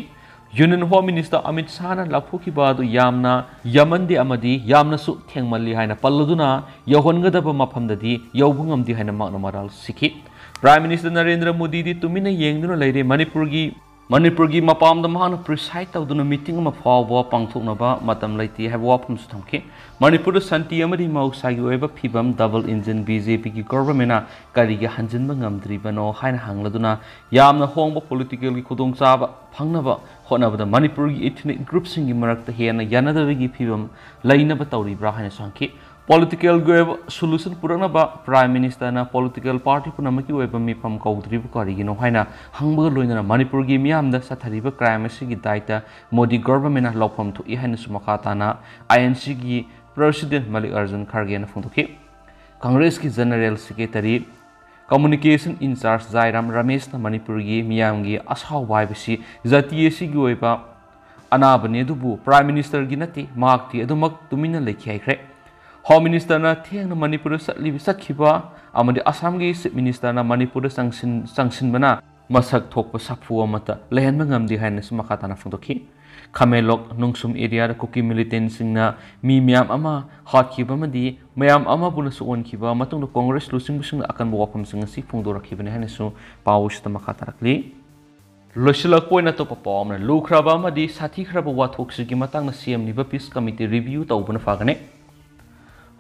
ꯌꯨꯅꯤꯌꯟ ꯍꯣꯝ ꯃꯤꯅꯤꯁꯇꯔ ꯑꯃꯤꯠ ꯁꯥꯍꯅ ꯂꯥꯞꯊꯣꯛꯈꯤꯕ ꯑꯗꯨ ꯌꯥꯝꯅ ꯌꯥꯝꯃꯟꯗꯦ ꯑꯃꯗꯤ ꯌꯥꯝꯅꯁꯨ ꯊꯦꯡꯃꯜꯂꯤ ꯍꯥꯏꯅ ꯄꯜꯂꯗꯨꯅ ꯌꯧꯍꯟꯒꯗꯕ ꯃꯐꯝꯗꯗꯤ ꯌꯧꯕ ꯉꯝꯗꯦ ꯍꯥꯏꯅ ꯃꯍꯥꯛꯅ ꯃꯔꯥꯜ ꯁꯤꯈꯤ꯫ ꯄ꯭ꯔꯥꯏꯝ ꯃꯤꯅꯤꯁꯇꯔ ꯅꯔꯦꯟꯗ꯭ꯔ ꯃꯣꯗꯤꯗꯤ ꯇꯨꯃꯤꯟꯅ ꯌꯦꯡꯗꯨꯅ ꯂꯩꯔꯦ꯫ ꯃꯅꯤꯄꯨꯔꯒꯤ ꯃꯅꯤꯄꯨꯔꯒꯤ ꯃꯄꯥꯝꯗ ꯃꯍꯥꯛꯅ ꯄ꯭ꯔꯤꯁꯥꯏꯗ ꯇꯧꯗꯨꯅ ꯃꯤꯇꯤꯡ ꯑꯃ ꯐꯥꯎꯕ ꯄꯥꯡꯊꯣꯛꯅꯕ ꯃꯇꯝ ꯂꯩꯇꯦ ꯍꯥꯏꯕ ꯋꯥꯐꯝꯁꯨ ꯊꯝꯈꯤ꯫ ꯃꯅꯤꯄꯨꯔꯗ ꯁꯥꯟꯇꯤ ꯑꯃꯗꯤ ꯃꯍꯧꯁꯥꯒꯤ ꯑꯣꯏꯕ ꯐꯤꯕꯝ ꯗꯕꯜ ꯏꯟꯖꯤꯟ ꯕꯤ ꯖꯦ ꯄꯤꯒꯤ ꯒꯣꯚꯔꯟꯃꯦꯟꯅ ꯀꯔꯤꯒꯤ ꯍꯟꯖꯤꯟꯕ ꯉꯝꯗ꯭ꯔꯤꯕꯅꯣ ꯍꯥꯏꯅ ꯍꯪꯂꯗꯨꯅ ꯌꯥꯝꯅ ꯍꯣꯡꯕ ꯄꯣꯂꯤꯇꯤꯀꯦꯜꯒꯤ ꯈꯨꯗꯣꯡꯆꯥꯕ ꯐꯪꯅꯕ ꯍꯣꯠꯅꯕꯗ ꯃꯅꯤꯄꯨꯔꯒꯤ ꯏꯊꯅꯤꯛ ꯒ꯭ꯔꯨꯞꯁꯤꯡꯒꯤ ꯃꯔꯛꯇ ꯍꯦꯟꯅ ꯌꯥꯅꯗꯕꯒꯤ ꯐꯤꯕꯝ ꯂꯩꯅꯕ ꯇꯧꯔꯤꯕ꯭ꯔꯥ ꯍꯥꯏꯅꯁꯨ ꯍꯪꯈꯤ꯫ ꯄꯣꯂꯤꯇꯤꯀꯦꯜꯒꯤ ꯑꯣꯏꯕ ꯁꯣꯂꯨꯁꯟ ꯄꯨꯔꯛꯅꯕ ꯄ꯭ꯔꯥꯏꯝ ꯃꯤꯅꯤꯁꯇꯔꯅ ꯄꯣꯂꯤꯇꯤꯀꯦꯜ ꯄꯥꯔꯇꯤ ꯄꯨꯝꯅꯃꯛꯀꯤ ꯑꯣꯏꯕ ꯃꯤꯐꯝ ꯀꯧꯗ꯭ꯔꯤꯕ ꯀꯔꯤꯒꯤꯅꯣ ꯍꯥꯏꯅ ꯍꯪꯕꯒ ꯂꯣꯏꯅꯅ ꯃꯅꯤꯄꯨꯔꯒꯤ ꯃꯤꯌꯥꯝꯗ ꯆꯠꯊꯔꯤꯕ ꯀ꯭ꯔꯥꯏꯝ ꯑꯁꯤꯒꯤ ꯗꯥꯏꯇ ꯃꯣꯗꯤ ꯒꯣꯚꯔꯟꯃꯦꯟꯅ ꯂꯧꯐꯝ ꯊꯣꯛꯏ ꯍꯥꯏꯅꯁꯨ ꯃꯈꯥ ꯇꯥꯅ ꯑꯥꯏ ꯑꯦꯟ ꯁꯤꯒꯤ ꯄ꯭ꯔꯁꯤꯗꯦꯟ ꯃꯜꯂꯤꯀꯥꯔꯖꯨꯟ ꯈꯥꯔꯒꯦꯅ ꯐꯣꯡꯗꯣꯛꯈꯤ꯫ ꯀꯪꯒ꯭ꯔꯦꯁꯀꯤ ꯖꯦꯅꯔꯦꯜ ꯁꯦꯀ꯭ꯔꯦꯇꯔꯤ ꯀꯝꯃꯨꯅꯤꯀꯦꯁꯟ ꯏꯟꯆꯥꯔꯖ ꯖꯥꯏꯔꯥꯝ ꯔꯃꯦꯁꯅ ꯃꯅꯤꯄꯨꯔꯒꯤ ꯃꯤꯌꯥꯝꯒꯤ ꯑꯁꯥꯎꯕ ꯍꯥꯏꯕꯁꯤ ꯖꯥꯇꯤ ꯑꯁꯤꯒꯤ ꯑꯣꯏꯕ ꯑꯅꯥꯕꯅꯤ, ꯑꯗꯨꯕꯨ ꯄ꯭ꯔꯥꯏꯝ ꯃꯤꯅꯤꯁꯇꯔꯒꯤ ꯅꯠꯇꯦ, ꯃꯍꯥꯛꯇꯤ ꯑꯗꯨꯃꯛ ꯇꯨꯃꯤꯟꯅ ꯂꯩꯈꯤ ꯍꯥꯏꯈ꯭ꯔꯦ꯫ ꯍꯣꯝ ꯃꯤꯅꯤꯁꯇꯔꯅ ꯊꯦꯡꯅ ꯃꯅꯤꯄꯨꯔꯗ ꯆꯠꯂꯤꯕ, ꯆꯠꯈꯤꯕ ꯑꯃꯗꯤ ꯑꯁꯥꯝꯒꯤ ꯆꯤꯐ ꯃꯤꯅꯤꯁꯇꯔꯅ ꯃꯅꯤꯄꯨꯔꯗ ꯆꯪꯁꯤꯟ-, ꯆꯪꯁꯤꯟꯕꯅ ꯃꯁꯛ ꯊꯣꯛꯄ ꯁꯥꯐꯨ ꯑꯃꯠꯇ ꯂꯩꯍꯟꯕ ꯉꯝꯗꯦ ꯍꯥꯏꯅꯁꯨ ꯃꯈꯥ ꯇꯥꯅ ꯐꯣꯡꯗꯣꯛꯈꯤ꯫ ꯈꯥꯃꯦꯟꯂꯣꯛ ꯅꯣꯡꯁꯨꯝ ꯑꯦꯔꯤꯌꯥꯗ ꯀꯨꯀꯤ ꯃꯤꯂꯤꯇꯦꯟꯁꯤꯡꯅ ꯃꯤ ꯃꯌꯥꯝ ꯑꯃ ꯍꯥꯠꯈꯤꯕ ꯑꯃꯗꯤ ꯃꯌꯥꯝ ꯑꯃꯕꯨꯅꯁꯨ ꯑꯣꯟꯈꯤꯕ ꯃꯇꯨꯡꯗ ꯀꯣꯡꯒ꯭ꯔꯦꯁ ꯂꯨꯆꯤꯡꯕꯁꯤꯡꯅ ꯑꯀꯟꯕ ꯋꯥꯐꯝꯁꯤꯡ ꯑꯁꯤ ꯐꯣꯡꯗꯣꯔꯛꯈꯤꯕꯅꯤ ꯍꯥꯏꯅꯁꯨ ꯄꯥꯎ ꯑꯁꯤꯗ ꯃꯈꯥ ꯇꯥꯔꯛꯂꯤ꯫ ꯂꯣꯏꯁꯤꯜꯂꯛꯄ ꯑꯣꯏꯅ ꯑꯇꯣꯞꯄ ꯄꯥꯎ ꯑꯃꯅ, ꯂꯨꯈ꯭ꯔꯕ ꯑꯃꯗꯤ ꯁꯥꯊꯤꯈ꯭ꯔꯕ ꯋꯥꯊꯣꯛꯁꯤꯒꯤ ꯃꯇꯥꯡꯗ ꯁꯦꯝꯂꯤꯕ ꯄꯤꯁ ꯀꯃꯤꯇꯤ ꯔꯤꯚꯤꯌꯨ ꯇꯧꯕꯅ ꯐꯒꯅꯤ꯫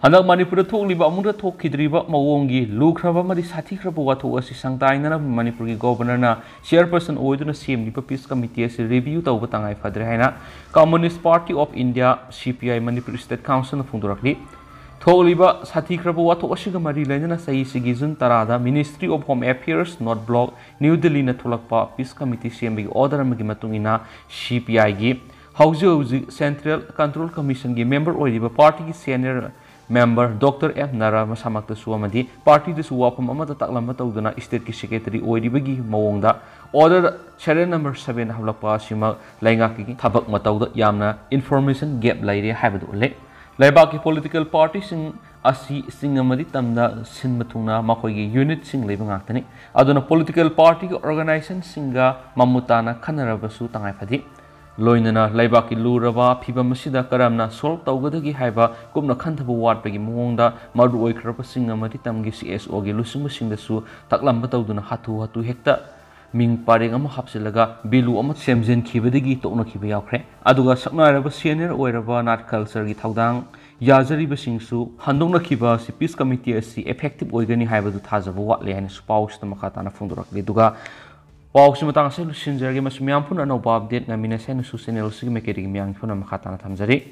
ꯍꯟꯗꯛ ꯃꯅꯤꯄꯨꯔꯗ ꯊꯣꯛꯂꯤꯕ ꯑꯃꯨꯛꯇ ꯊꯣꯛꯈꯤꯗ꯭ꯔꯤꯕ ꯃꯑꯣꯡꯒꯤ ꯂꯨꯈ꯭ꯔꯕ ꯑꯃꯗꯤ ꯁꯥꯊꯤꯈ꯭ꯔꯕ ꯋꯥꯊꯣꯛ ꯑꯁꯤ ꯁꯪꯗꯥꯏꯅꯅꯕ ꯃꯅꯤꯄꯨꯔꯒꯤ ꯒꯣꯚꯔꯅꯔꯅ ꯆꯤꯌꯔꯄꯔꯁꯟ ꯑꯣꯏꯗꯨꯅ ꯁꯦꯝꯂꯤꯕ ꯄꯤꯁ ꯀꯃꯤꯇꯤ ꯑꯁꯤ ꯔꯤꯚꯤꯌꯨ ꯇꯧꯕ ꯇꯉꯥꯏ ꯐꯗ꯭ꯔꯦ ꯍꯥꯏꯅ Communist Party of India, ꯁꯤ ꯄꯤ ꯑꯥꯏ, ꯃꯅꯤꯄꯨꯔ ꯁ꯭ꯇꯦꯠ ꯀꯥꯎꯟꯁꯤꯜꯅ ꯐꯣꯡꯗꯣꯔꯛꯂꯤ꯫ ꯊꯣꯛꯂꯤꯕ ꯁꯥꯊꯤꯈ꯭ꯔꯕ ꯋꯥꯊꯣꯛ ꯑꯁꯤꯒ ꯃꯔꯤ ꯂꯩꯅꯅ ꯆꯍꯤꯁꯤꯒꯤ ꯖꯨꯟ ꯇꯔꯥꯗ Ministry of Home Affairs, North Block, New Delhi ꯅ ꯊꯣꯛꯂꯛꯄ peace committee ꯁꯦꯝꯕꯒꯤ order ꯑꯃꯒꯤ ꯃꯇꯨꯡ ꯏꯟꯅ C P I ꯒꯤ ꯍꯧꯖꯤꯛ ꯍꯧꯖꯤꯛ Central Control Commission ꯒꯤ member ꯑꯣꯏꯔꯤꯕ party ꯒꯤ senior member Doctor M Nara ꯃꯁꯥꯃꯛꯇꯁꯨ ꯑꯃꯗꯤ party ꯗꯁꯨ ꯋꯥꯐꯝ ꯑꯃꯠꯇ ꯇꯥꯛꯂꯝꯕ ꯇꯧꯗꯨꯅ state ꯀꯤ secretary ꯑꯣꯏꯔꯤꯕꯒꯤ ꯃꯑꯣꯡꯗ order serial number seven ꯍꯧꯔꯛꯄ ꯑꯁꯤꯃꯛ ꯂꯩꯉꯥꯛꯀꯤ ꯊꯕꯛ ꯃꯇꯧꯗ ꯌꯥꯝꯅ information gap ꯂꯩꯔꯦ ꯍꯥꯏꯕꯗꯨ ꯎꯠꯂꯦ꯫ ꯂꯩꯕꯥꯛꯀꯤ political party ꯁꯤꯡ ꯑꯁꯤ ꯆꯤꯡ ꯑꯃꯗꯤ ꯇꯝꯗ ꯁꯤꯟꯕ ꯊꯨꯡꯅ ꯃꯈꯣꯏꯒꯤ unit ꯁꯤꯡ ꯂꯩꯕ ꯉꯥꯛꯇꯅꯤ꯫ ꯑꯗꯨꯅ political party ꯒꯤ organization ꯁꯤꯡꯒ ꯃꯃꯨꯠ ꯇꯥꯅ ꯈꯟꯅꯔꯕꯁꯨ ꯇꯉꯥꯏ ꯐꯗꯦ꯫ ꯂꯣꯏꯅꯅ ꯂꯩꯕꯥꯛꯀꯤ ꯂꯨꯔꯕ ꯐꯤꯚꯝ ꯑꯁꯤꯗ ꯀꯔꯝꯅ solve ꯇꯧꯒꯗꯒꯦ ꯍꯥꯏꯕ ꯀꯨꯞꯅ ꯈꯟꯊꯕ ꯋꯥꯠꯄꯒꯤ ꯃꯑꯣꯡꯗ ꯃꯔꯨ ꯑꯣꯏꯈ꯭ꯔꯕ ꯆꯤꯡ ꯑꯃꯗꯤ ꯇꯝꯒꯤ C S O ꯒꯤ ꯂꯨꯆꯤꯡꯕꯁꯤꯡꯗꯁꯨ ꯇꯥꯛꯂꯝꯕ ꯇꯧꯗꯨꯅ ꯍꯥꯊꯨ ꯍꯥꯊꯨ ꯍꯦꯛꯇ ꯃꯤꯡ ꯄꯔꯦꯡ ꯑꯃ ꯍꯥꯞꯆꯤꯜꯂꯒ value ꯑꯃ ꯁꯦꯝꯖꯤꯟꯈꯤꯕꯗꯒꯤ ꯇꯣꯛꯅꯈꯤꯕ ꯌꯥꯎꯈ꯭ꯔꯦ꯫ ꯑꯗꯨꯒ ꯁꯛꯅꯥꯏꯔꯕ senior ꯑꯣꯏꯔꯕ ꯅꯥꯠ culture ꯒꯤ ꯊꯧꯗꯥꯡ ꯌꯥꯖꯔꯤꯕꯁꯤꯡꯁꯨ ꯍꯟꯗꯣꯛꯅꯈꯤꯕ ꯑꯁꯤ peace committee ꯑꯁꯤ effective ꯑꯣꯏꯒꯅꯤ ꯍꯥꯏꯕꯗꯨ ꯊꯥꯖꯕ ꯋꯥꯠꯂꯦ ꯍꯥꯏꯅꯁꯨ ꯄꯥꯎꯁꯤꯗ ꯃꯈꯥ ꯇꯥꯅ ꯐꯣꯡꯗꯣꯔꯛꯂꯤ꯫ ꯑꯗꯨꯒ ꯄꯥꯎꯁꯤ ꯃꯇꯥꯡ ꯑꯁꯤꯗ ꯂꯣꯏꯁꯤꯟꯖꯔꯒꯦ꯫ ꯃꯁꯤ ꯃꯌꯥꯝ ꯄꯨꯟꯅ ꯑꯅꯧꯕ update ꯉꯥꯏꯃꯤꯟꯅꯁꯦ ꯍꯥꯏꯅꯁꯨ channel ꯑꯁꯤꯒꯤ ꯃꯥꯏꯀꯩꯗꯒꯤ ꯃꯌꯥꯝꯒꯤ ꯄꯨꯟꯅ ꯃꯈꯥ ꯇꯥꯅ ꯊꯝꯖꯔꯤ꯫